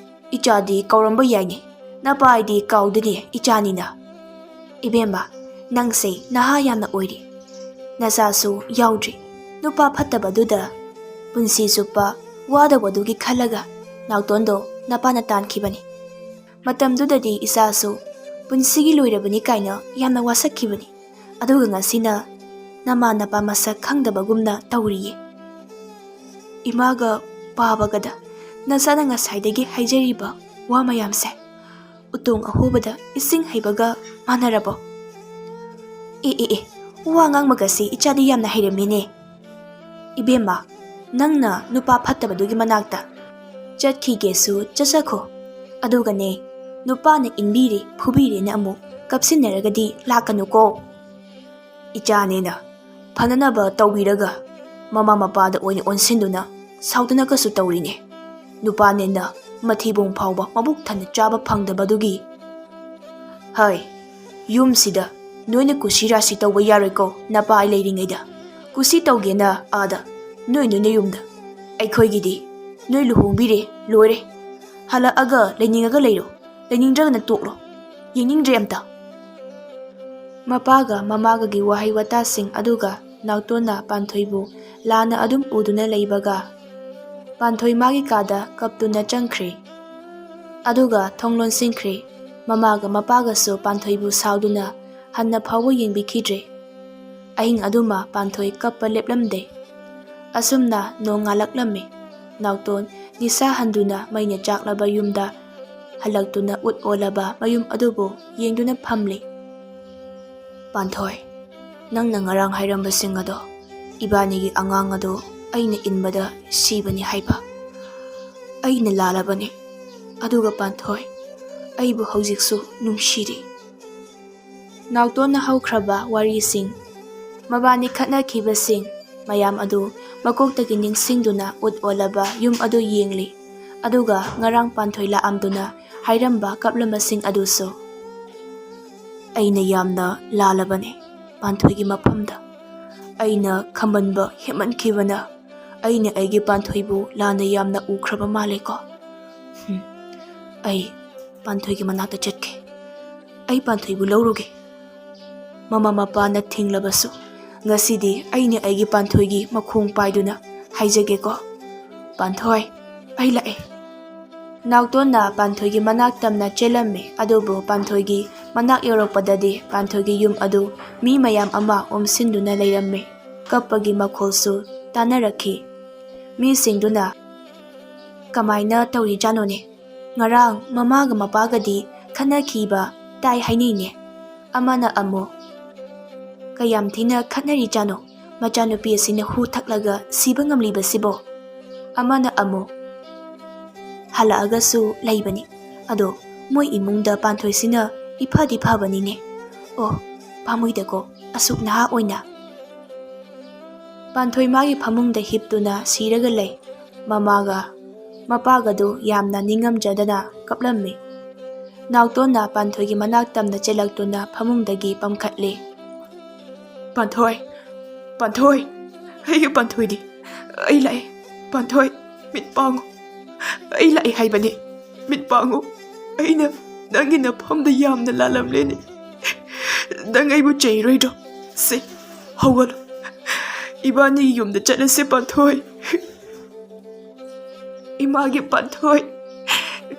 ꯏꯆꯥꯗꯤ ꯀꯥꯎꯔꯝꯕ ꯌꯥꯏꯅꯦ, ꯅꯄꯥ ꯑꯩꯗꯤ ꯀꯥꯎꯗꯦꯅꯦ ꯏꯆꯥꯅꯤꯅ꯫ ꯏꯕꯦꯝꯃ, ꯅꯪꯁꯦ ꯅꯍꯥ ꯌꯥꯝꯅ ꯑꯣꯏꯔꯤ, ꯅꯆꯥꯁꯨ ꯌꯥꯎꯗ꯭ꯔꯤ꯫ ꯅꯨꯄꯥ ꯐꯠꯇꯕꯗꯨꯗ ꯄꯨꯟꯁꯤ ꯆꯨꯞꯄ ꯋꯥꯗꯧꯕꯗꯨꯒꯤ ꯈꯜꯂꯒ ꯅꯥꯎꯇꯣꯟꯗꯣ ꯅꯄꯥꯅ ꯇꯥꯟꯈꯤꯕꯅꯤ꯫ ꯃꯇꯝꯗꯨꯗꯗꯤ ꯏꯆꯥꯁꯨ ꯄꯨꯟꯁꯤꯒꯤ ꯂꯣꯏꯔꯕꯅꯤ ꯀꯥꯏꯅ ꯌꯥꯝꯅ ꯋꯥꯁꯛꯈꯤꯕꯅꯤ꯫ ꯑꯗꯨꯒ ꯉꯁꯤꯅ ꯅꯃꯥ ꯅꯄꯥ ꯃꯁꯛ ꯈꯪꯗꯕꯒꯨꯝꯅ ꯇꯧꯔꯤꯌꯦ꯫ ꯏꯃꯥꯒ ꯄꯥꯕꯒꯗ ꯅꯆꯥꯅ ꯉꯁꯥꯏꯗꯒꯤ ꯍꯥꯏꯖꯔꯤꯕ ꯋꯥ ꯃꯌꯥꯝꯁꯦ ꯎꯇꯣꯡ ꯑꯍꯨꯕꯗ ꯏꯁꯤꯡ ꯍꯩꯕꯒ ꯃꯥꯟꯅꯔꯕꯣ? ꯑꯦ, ꯑꯦ, ꯑꯦ, ꯋꯥ ꯉꯥꯡꯕꯒꯁꯤ ꯏꯆꯥꯗꯤ ꯌꯥꯝꯅ ꯍꯩꯔꯝꯃꯤꯅꯦ꯫ ꯏꯕꯦꯝꯃ, ꯅꯪꯅ ꯅꯨꯄꯥ ꯐꯠꯇꯕꯗꯨꯒꯤ ꯃꯅꯥꯛꯇ ꯆꯠꯈꯤꯒꯦꯁꯨ ꯆꯠꯆꯈꯣ꯫ ꯑꯗꯨꯒꯅꯦ, ꯅꯨꯄꯥꯅ ꯏꯟꯕꯤꯔꯦ, ꯐꯨꯕꯤꯔꯦꯅ ꯑꯃꯨꯛ ꯀꯞꯁꯤꯟꯅꯔꯒꯗꯤ ꯂꯥꯛꯀꯅꯨꯀꯣ꯫ ꯏꯆꯥꯅꯦꯅ ꯐꯅꯅꯕ ꯇꯧꯕꯤꯔꯒ ꯃꯃꯥ ꯃꯄꯥꯗ ꯑꯣꯏꯅ ꯑꯣꯟꯁꯤꯟꯗꯨꯅ ꯁꯥꯎꯗꯅꯒꯁꯨ ꯇꯧꯔꯤꯅꯦ꯫ ꯅꯨꯄꯥꯅꯦꯅ ꯃꯊꯤꯕꯣꯡ ꯐꯥꯎꯕ ꯃꯕꯨꯛ ꯊꯟꯅ ꯆꯥꯕ ꯐꯪꯗꯕꯗꯨꯒꯤ꯫ ꯍꯥꯏ, ꯌꯨꯝꯁꯤꯗ ꯅꯣꯏꯅ ꯀꯨꯁꯤ ꯔꯥꯁꯤ ꯇꯧꯕ ꯌꯥꯔꯣꯏꯀꯣ, ꯅꯄꯥ ꯑꯩ ꯂꯩꯔꯤꯉꯩꯗ꯫ ꯀꯨꯁꯤ ꯇꯧꯒꯦꯅ ꯑꯥꯗ ꯅꯣꯏ ꯅꯣꯏꯅ ꯌꯨꯝꯗ꯫ ꯑꯩꯈꯣꯏꯒꯤꯗꯤ ꯅꯣꯏ ꯂꯨꯍꯣꯡꯕꯤꯔꯦ, ꯂꯣꯏꯔꯦ꯫ ꯍꯜꯂꯛꯑꯒ ꯂꯩꯅꯤꯡꯉꯒ ꯂꯩꯔꯣ, ꯂꯩꯅꯤꯡꯗ꯭ꯔꯒꯅ ꯇꯣꯛꯂꯣ꯫ ꯌꯦꯡꯅꯤꯡꯗ꯭ꯔꯦ ꯑꯝꯇ꯫ ꯃꯄꯥꯒ ꯃꯃꯥꯒꯒꯤ ꯋꯥꯍꯩ ꯋꯥꯇꯥꯁꯤꯡ ꯑꯗꯨꯒ ꯅꯥꯎꯇꯣꯟꯅ ꯄꯥꯟꯊꯣꯏꯕꯨ ꯂꯥꯟꯅ ꯑꯗꯨꯝ ꯎꯗꯨꯅ ꯂꯩꯕꯒ, ꯄꯥꯟꯊꯣꯏ ꯃꯥꯒꯤ ꯀꯥꯗ ꯀꯞꯇꯨꯅ ꯆꯪꯈ꯭ꯔꯦ꯫ ꯑꯗꯨꯒ ꯊꯣꯡ ꯂꯣꯟꯁꯤꯟꯈ꯭ꯔꯦ꯫ ꯃꯃꯥꯒ ꯃꯄꯥꯒꯁꯨ ꯄꯥꯟꯊꯣꯏꯕꯨ ꯁꯥꯎꯗꯨꯅ ꯍꯟꯅ ꯐꯥꯎꯕ ꯌꯦꯡꯕꯤꯈꯤꯗ꯭ꯔꯦ꯫ ꯑꯍꯤꯡ ꯑꯗꯨꯃ ꯄꯥꯟꯊꯣꯏ ꯀꯞꯄ ꯂꯦꯞꯂꯝꯗꯦ꯫ ꯑꯁꯨꯝꯅ ꯅꯣꯡ ꯉꯥꯜꯂꯛꯂꯝꯃꯤ꯫ ꯅꯥꯎꯇꯣꯟ ꯅꯤꯁꯥ ꯍꯟꯗꯨꯅ ꯃꯩꯅ ꯆꯥꯛꯂꯕ ꯌꯨꯝꯗ ꯍꯜꯂꯛꯇꯨꯅ ꯎꯠ ꯑꯣꯜꯂꯕ ꯃꯌꯨꯝ ꯑꯗꯨꯕꯨ ꯌꯦꯡꯗꯨꯅ ꯐꯝꯂꯤ꯫ ꯄꯥꯟꯊꯣꯏ, ꯅꯪꯅ ꯉꯔꯥꯡ ꯍꯥꯏꯔꯝꯕꯁꯤꯡ ꯑꯗꯣ, ꯏꯕꯥꯅꯤꯒꯤ ꯑꯉꯥꯡ ꯑꯗꯣ ꯑꯩꯅ ꯏꯟꯕꯗ ꯁꯤꯕꯅꯤ ꯍꯥꯏꯕ꯫ ꯑꯩꯅ ꯂꯥꯜꯂꯕꯅꯤ꯫ ꯑꯗꯨꯒ ꯄꯥꯟꯊꯣꯏ, ꯑꯩꯕꯨ ꯍꯧꯖꯤꯛꯁꯨ ꯅꯨꯡꯁꯤꯔꯤ꯫ ꯅꯥꯎꯇꯣꯟꯅ ꯍꯧꯈ꯭ꯔꯕ ꯋꯥꯔꯤꯁꯤꯡ, ꯃꯕꯥꯅꯤ ꯈꯠꯅꯈꯤꯕꯁꯤꯡ ꯃꯌꯥꯝ ꯑꯗꯨ ꯃꯀꯣꯛꯇꯒꯤ ꯅꯤꯡꯁꯤꯡꯗꯨꯅ ꯎꯠ ꯑꯣꯜꯂꯕ ꯌꯨꯝ ꯑꯗꯨ ꯌꯦꯡꯂꯤ꯫ ꯑꯗꯨꯒ ꯉꯔꯥꯡ ꯄꯥꯟꯊꯣꯏ ꯂꯥꯛꯑꯝꯗꯨꯅ ꯍꯥꯏꯔꯝꯕ ꯀꯞꯂꯝꯕꯁꯤꯡ ꯑꯗꯨꯁꯨ꯫ ꯑꯩꯅ ꯌꯥꯝꯅ ꯂꯥꯜꯂꯕꯅꯤ ꯄꯥꯟꯊꯣꯏꯒꯤ ꯃꯐꯝꯗ꯫ ꯑꯩꯅ ꯈꯝꯕꯟꯕ ꯍꯦꯟꯃꯟꯈꯤꯕꯅ ꯑꯩꯅ ꯑꯩꯒꯤ ꯄꯥꯟꯊꯣꯏꯕꯨ ꯂꯥꯟꯅ ꯌꯥꯝꯅ ꯎꯈ꯭ꯔꯕ ꯃꯥꯜꯂꯦꯀꯣ꯫ ꯍꯨꯝ, ꯑꯩ ꯄꯥꯟꯊꯣꯏꯒꯤ ꯃꯅꯥꯛꯇ ꯆꯠꯀꯦ꯫ ꯑꯩ ꯄꯥꯟꯊꯣꯏꯕꯨ ꯂꯧꯔꯨꯒꯦ꯫ ꯃꯃꯥ ꯃꯄꯥꯅ ꯊꯤꯡꯂꯕꯁꯨ ꯉꯁꯤꯗꯤ ꯑꯩꯅ ꯑꯩꯒꯤ ꯄꯥꯟꯊꯣꯏꯒꯤ ꯃꯈꯣꯡ ꯄꯥꯏꯗꯨꯅ ꯍꯥꯏꯖꯒꯦꯀꯣ꯫ ꯄꯥꯟꯊꯣꯏ, ꯑꯩ ꯂꯥꯛꯑꯦ꯫ ꯅꯥꯎꯇꯣꯟꯅ ꯄꯥꯟꯊꯣꯏꯒꯤ ꯃꯅꯥꯛ ꯇꯝꯅ ꯆꯦꯜꯂꯝꯃꯤ, ꯑꯗꯨꯕꯨ ꯄꯥꯟꯊꯣꯏꯒꯤ ꯃꯅꯥꯛ ꯌꯧꯔꯛꯄꯗꯗꯤ ꯄꯥꯟꯊꯣꯏꯒꯤ ꯌꯨꯝ ꯑꯗꯨ ꯃꯤ ꯃꯌꯥꯝ ꯑꯃ ꯑꯣꯝꯁꯤꯟꯗꯨꯅ ꯂꯩꯔꯝꯃꯤ꯫ ꯀꯞꯄꯒꯤ ꯃꯈꯣꯜꯁꯨ ꯇꯥꯅꯔꯛꯈꯤ꯫ ꯃꯤꯁꯤꯡꯗꯨꯅ, "ꯀꯃꯥꯏꯅ ꯇꯧꯔꯤꯖꯥꯠꯅꯣꯅꯦ? ꯉꯔꯥꯡ ꯃꯃꯥꯒ ꯃꯄꯥꯒꯗꯤ ꯈꯠꯅꯈꯤꯕ ꯇꯥꯏ ꯍꯥꯏꯅꯩꯅꯦ꯫" ꯑꯃꯅ ꯑꯃꯨꯛ, "ꯀꯌꯥꯝ ꯊꯤꯅ ꯈꯠꯅꯔꯤꯖꯥꯠꯅꯣ? ꯃꯆꯥꯅꯨꯄꯤ ꯑꯁꯤꯅ ꯍꯨ ꯊꯛꯂꯒ ꯁꯤꯕ ꯉꯝꯂꯤꯕꯁꯤꯕꯣ?" ꯑꯃꯅ ꯑꯃꯨꯛ, "ꯍꯜꯂꯛꯑꯒꯁꯨ ꯂꯩꯕꯅꯤ꯫ ꯑꯗꯣ ꯃꯣꯏ ꯏꯃꯨꯡꯗ ꯄꯥꯟꯊꯣꯏꯁꯤꯅ ꯏꯐꯗꯤ ꯐꯕꯅꯤꯅꯦ꯫ ꯑꯣ, ꯄꯥꯝꯃꯨꯏꯗꯀꯣ, ꯑꯁꯨꯛ ꯅꯍꯥ ꯑꯣꯏꯅ꯫" ꯄꯥꯟꯊꯣꯏ ꯃꯥꯒꯤ ꯐꯃꯨꯡꯗ ꯍꯤꯞꯇꯨꯅ ꯁꯤꯔꯒ ꯂꯩ꯫ ꯃꯃꯥꯒ ꯃꯄꯥꯒꯗꯨ ꯌꯥꯝꯅ ꯅꯤꯡꯉꯝꯖꯗꯅ ꯀꯞꯂꯝꯃꯤ꯫ ꯅꯥꯎꯇꯣꯟꯅ ꯄꯥꯟꯊꯣꯏꯒꯤ ꯃꯅꯥꯛ ꯇꯝꯅ ꯆꯦꯜꯂꯛꯇꯨꯅ ꯐꯃꯨꯡꯗꯒꯤ ꯄꯝꯈꯠꯂꯤ꯫ "ꯄꯥꯟꯊꯣꯏ, ꯄꯥꯟꯊꯣꯏ, ꯑꯩꯒꯤ ꯄꯥꯟꯊꯣꯏꯗꯤ, ꯑꯩ ꯂꯥꯛꯑꯦ꯫ ꯄꯥꯟꯊꯣꯏ, ꯃꯤꯠ ꯄꯥꯡꯉꯨ꯫ ꯑꯩ ꯂꯥꯛꯑꯦ ꯍꯥꯏꯕꯅꯤ꯫ ꯃꯤꯠ ꯄꯥꯡꯉꯨ꯫ ꯑꯩꯅ ꯅꯪꯒꯤ ꯅꯐꯝꯗ ꯌꯥꯝꯅ ꯂꯥꯜꯂꯝꯂꯦꯅꯦ꯫ ꯅꯪ ꯑꯩꯕꯨ ꯆꯩꯔꯣꯏꯗ꯭ꯔꯣ? ꯁꯦ, ꯍꯧꯒꯠꯂꯨ꯫ ꯏꯕꯥꯅꯤꯒꯤ ꯌꯨꯝꯗ ꯆꯠꯂꯁꯦ, ꯄꯥꯟꯊꯣꯏ꯫" "ꯏꯃꯥꯒꯤ ꯄꯥꯟꯊꯣꯏ,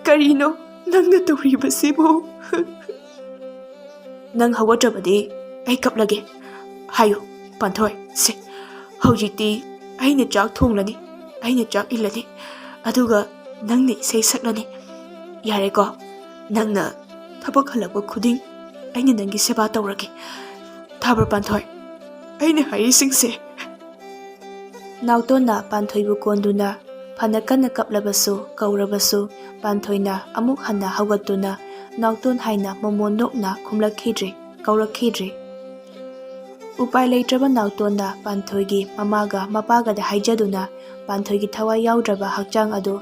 ꯀꯔꯤꯅꯣ ꯅꯪꯅ ꯇꯧꯔꯤꯕꯁꯤꯕꯨ?" "ꯅꯪ ꯍꯧꯒꯠꯇ꯭ꯔꯕꯗꯤ ꯑꯩ ꯀꯞꯂꯒꯦ꯫ ꯍꯥꯏꯌꯨ, ꯄꯥꯟꯊꯣꯏ, ꯁꯦ, ꯍꯧꯖꯤꯛꯇꯤ ꯑꯩꯅ ꯆꯥꯛ ꯊꯣꯡꯂꯅꯤ, ꯑꯩꯅ ꯆꯥꯛ ꯏꯜꯂꯅꯤ, ꯑꯗꯨꯒ ꯅꯪꯅ ꯏꯁꯩ ꯁꯛꯂꯅꯤ꯫ ꯌꯥꯔꯦꯀꯣ? ꯅꯪꯅ ꯊꯕꯛ ꯍꯜꯂꯛꯄ ꯈꯨꯗꯤꯡ ꯑꯩꯅ ꯅꯪꯒꯤ ꯁꯦꯕꯥ ꯇꯧꯔꯒꯦ꯫ ꯊꯥꯕ꯭ꯔꯣ, ꯄꯥꯟꯊꯣꯏ? ꯑꯩꯅ ꯍꯥꯏꯔꯤꯁꯤꯡꯁꯦ?" ꯅꯥꯎꯇꯣꯟꯅ ꯄꯥꯟꯊꯣꯏꯕꯨ ꯀꯣꯟꯗꯨꯅ ꯐꯅ ꯀꯟꯅ ꯀꯞꯂꯕꯁꯨ, ꯀꯧꯔꯕꯁꯨ, ꯄꯥꯟꯊꯣꯏꯅ ꯑꯃꯨꯛ ꯍꯟꯅ ꯍꯧꯒꯠꯇꯨꯅ ꯅꯥꯎꯇꯣꯟ ꯍꯥꯏꯅ ꯃꯣꯃꯣꯟ ꯅꯣꯛꯅ ꯈꯨꯝꯂꯛꯈꯤꯗ꯭ꯔꯦ, ꯀꯧꯔꯛꯈꯤꯗ꯭ꯔꯦ꯫ ꯎꯄꯥꯏ ꯂꯩꯇ꯭ꯔꯕ ꯅꯥꯎꯇꯣꯟꯅ ꯄꯥꯟꯊꯣꯏꯒꯤ ꯃꯃꯥꯒ ꯃꯄꯥꯒꯗ ꯍꯥꯏꯖꯗꯨꯅ ꯄꯥꯟꯊꯣꯏꯒꯤ ꯊꯋꯥꯏ ꯌꯥꯎꯗ꯭ꯔꯕ ꯍꯛꯆꯥꯡ ꯑꯗꯨ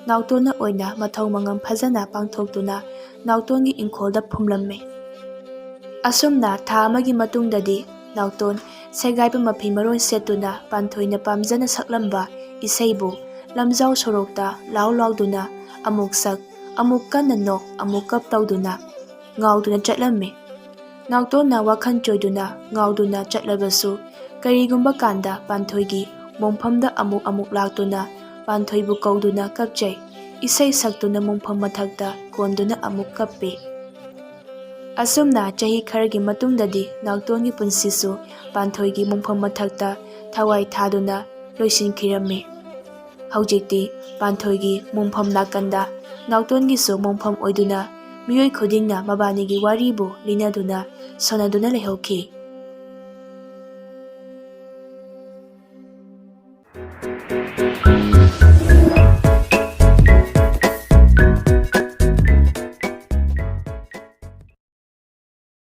ꯅꯥꯎꯇꯣꯟꯅ ꯑꯣꯏꯅ ꯃꯊꯧ ꯃꯉꯝ ꯐꯖꯅ ꯄꯥꯡꯊꯣꯛꯇꯨꯅ ꯅꯥꯎꯇꯣꯟꯒꯤ ꯏꯪꯈꯣꯜꯗ ꯐꯨꯝꯂꯝꯃꯤ꯫ ꯑꯁꯨꯝꯅ ꯊꯥ ꯑꯃꯒꯤ ꯃꯇꯨꯡꯗꯗꯤ ꯅꯥꯎꯇꯣꯟ ꯁꯦꯒꯥꯏꯕ ꯃꯐꯤ ꯃꯔꯣꯟ ꯁꯦꯠꯇꯨꯅ ꯄꯥꯟꯊꯣꯏꯅ ꯄꯥꯝꯖꯅ ꯁꯛꯂꯝꯕ ꯏꯁꯩꯕꯨ ꯂꯝꯖꯥꯎ ꯁꯣꯔꯣꯛꯇ ꯂꯥꯎ ꯂꯥꯎꯗꯨꯅ ꯑꯃꯨꯛ ꯁꯛ, ꯑꯃꯨꯛ ꯀꯟꯅ ꯅꯣꯛ, ꯑꯃꯨꯛ ꯀꯞ ꯇꯧꯗꯨꯅ ꯉꯥꯎꯗꯨꯅ ꯆꯠꯂꯝꯃꯤ꯫ ꯅꯥꯎꯇꯣꯟꯅ ꯋꯥꯈꯜ ꯆꯣꯏꯗꯨꯅ ꯉꯥꯎꯗꯨꯅ ꯆꯠꯂꯕꯁꯨ, ꯀꯔꯤꯒꯨꯝꯕ ꯀꯥꯟꯗ ꯄꯥꯟꯊꯣꯏꯒꯤ ꯃꯣꯡꯐꯝꯗ ꯑꯃꯨꯛ ꯑꯃꯨꯛ ꯂꯥꯛꯇꯨꯅ ꯄꯥꯟꯊꯣꯏꯕꯨ ꯀꯧꯗꯨꯅ ꯀꯞꯆꯩ꯫ ꯏꯁꯩ ꯁꯛꯇꯨꯅ ꯃꯣꯡꯐꯝ ꯃꯊꯛꯇ ꯀꯣꯟꯗꯨꯅ ꯑꯃꯨꯛ ꯀꯞꯄꯤ꯫ ꯑꯁꯨꯝꯅ ꯆꯍꯤ ꯈꯔꯒꯤ ꯃꯇꯨꯡꯗꯗꯤ ꯅꯥꯎꯇꯣꯟꯒꯤ ꯄꯨꯟꯁꯤꯁꯨ ꯄꯥꯟꯊꯣꯏꯒꯤ ꯃꯣꯡꯐꯝ ꯃꯊꯛꯇ ꯊꯋꯥꯏ ꯊꯥꯗꯨꯅ ꯂꯣꯏꯁꯤꯟꯈꯤꯔꯝꯃꯤ꯫ ꯍꯧꯖꯤꯛꯇꯤ ꯄꯥꯟꯊꯣꯏꯒꯤ ꯃꯣꯡꯐꯝ ꯅꯥꯀꯟꯗ ꯅꯥꯎꯇꯣꯟꯒꯤꯁꯨ ꯃꯣꯡꯐꯝ ꯑꯣꯏꯗꯨꯅ ꯃꯤꯑꯣꯏ ꯈꯨꯗꯤꯡꯅ ꯃꯕꯥꯅꯤꯒꯤ ꯋꯥꯔꯤꯕꯨ ꯂꯤꯅꯗꯨꯅ ꯁꯣꯟꯅꯗꯨꯅ ꯂꯩꯍꯧꯈꯤ꯫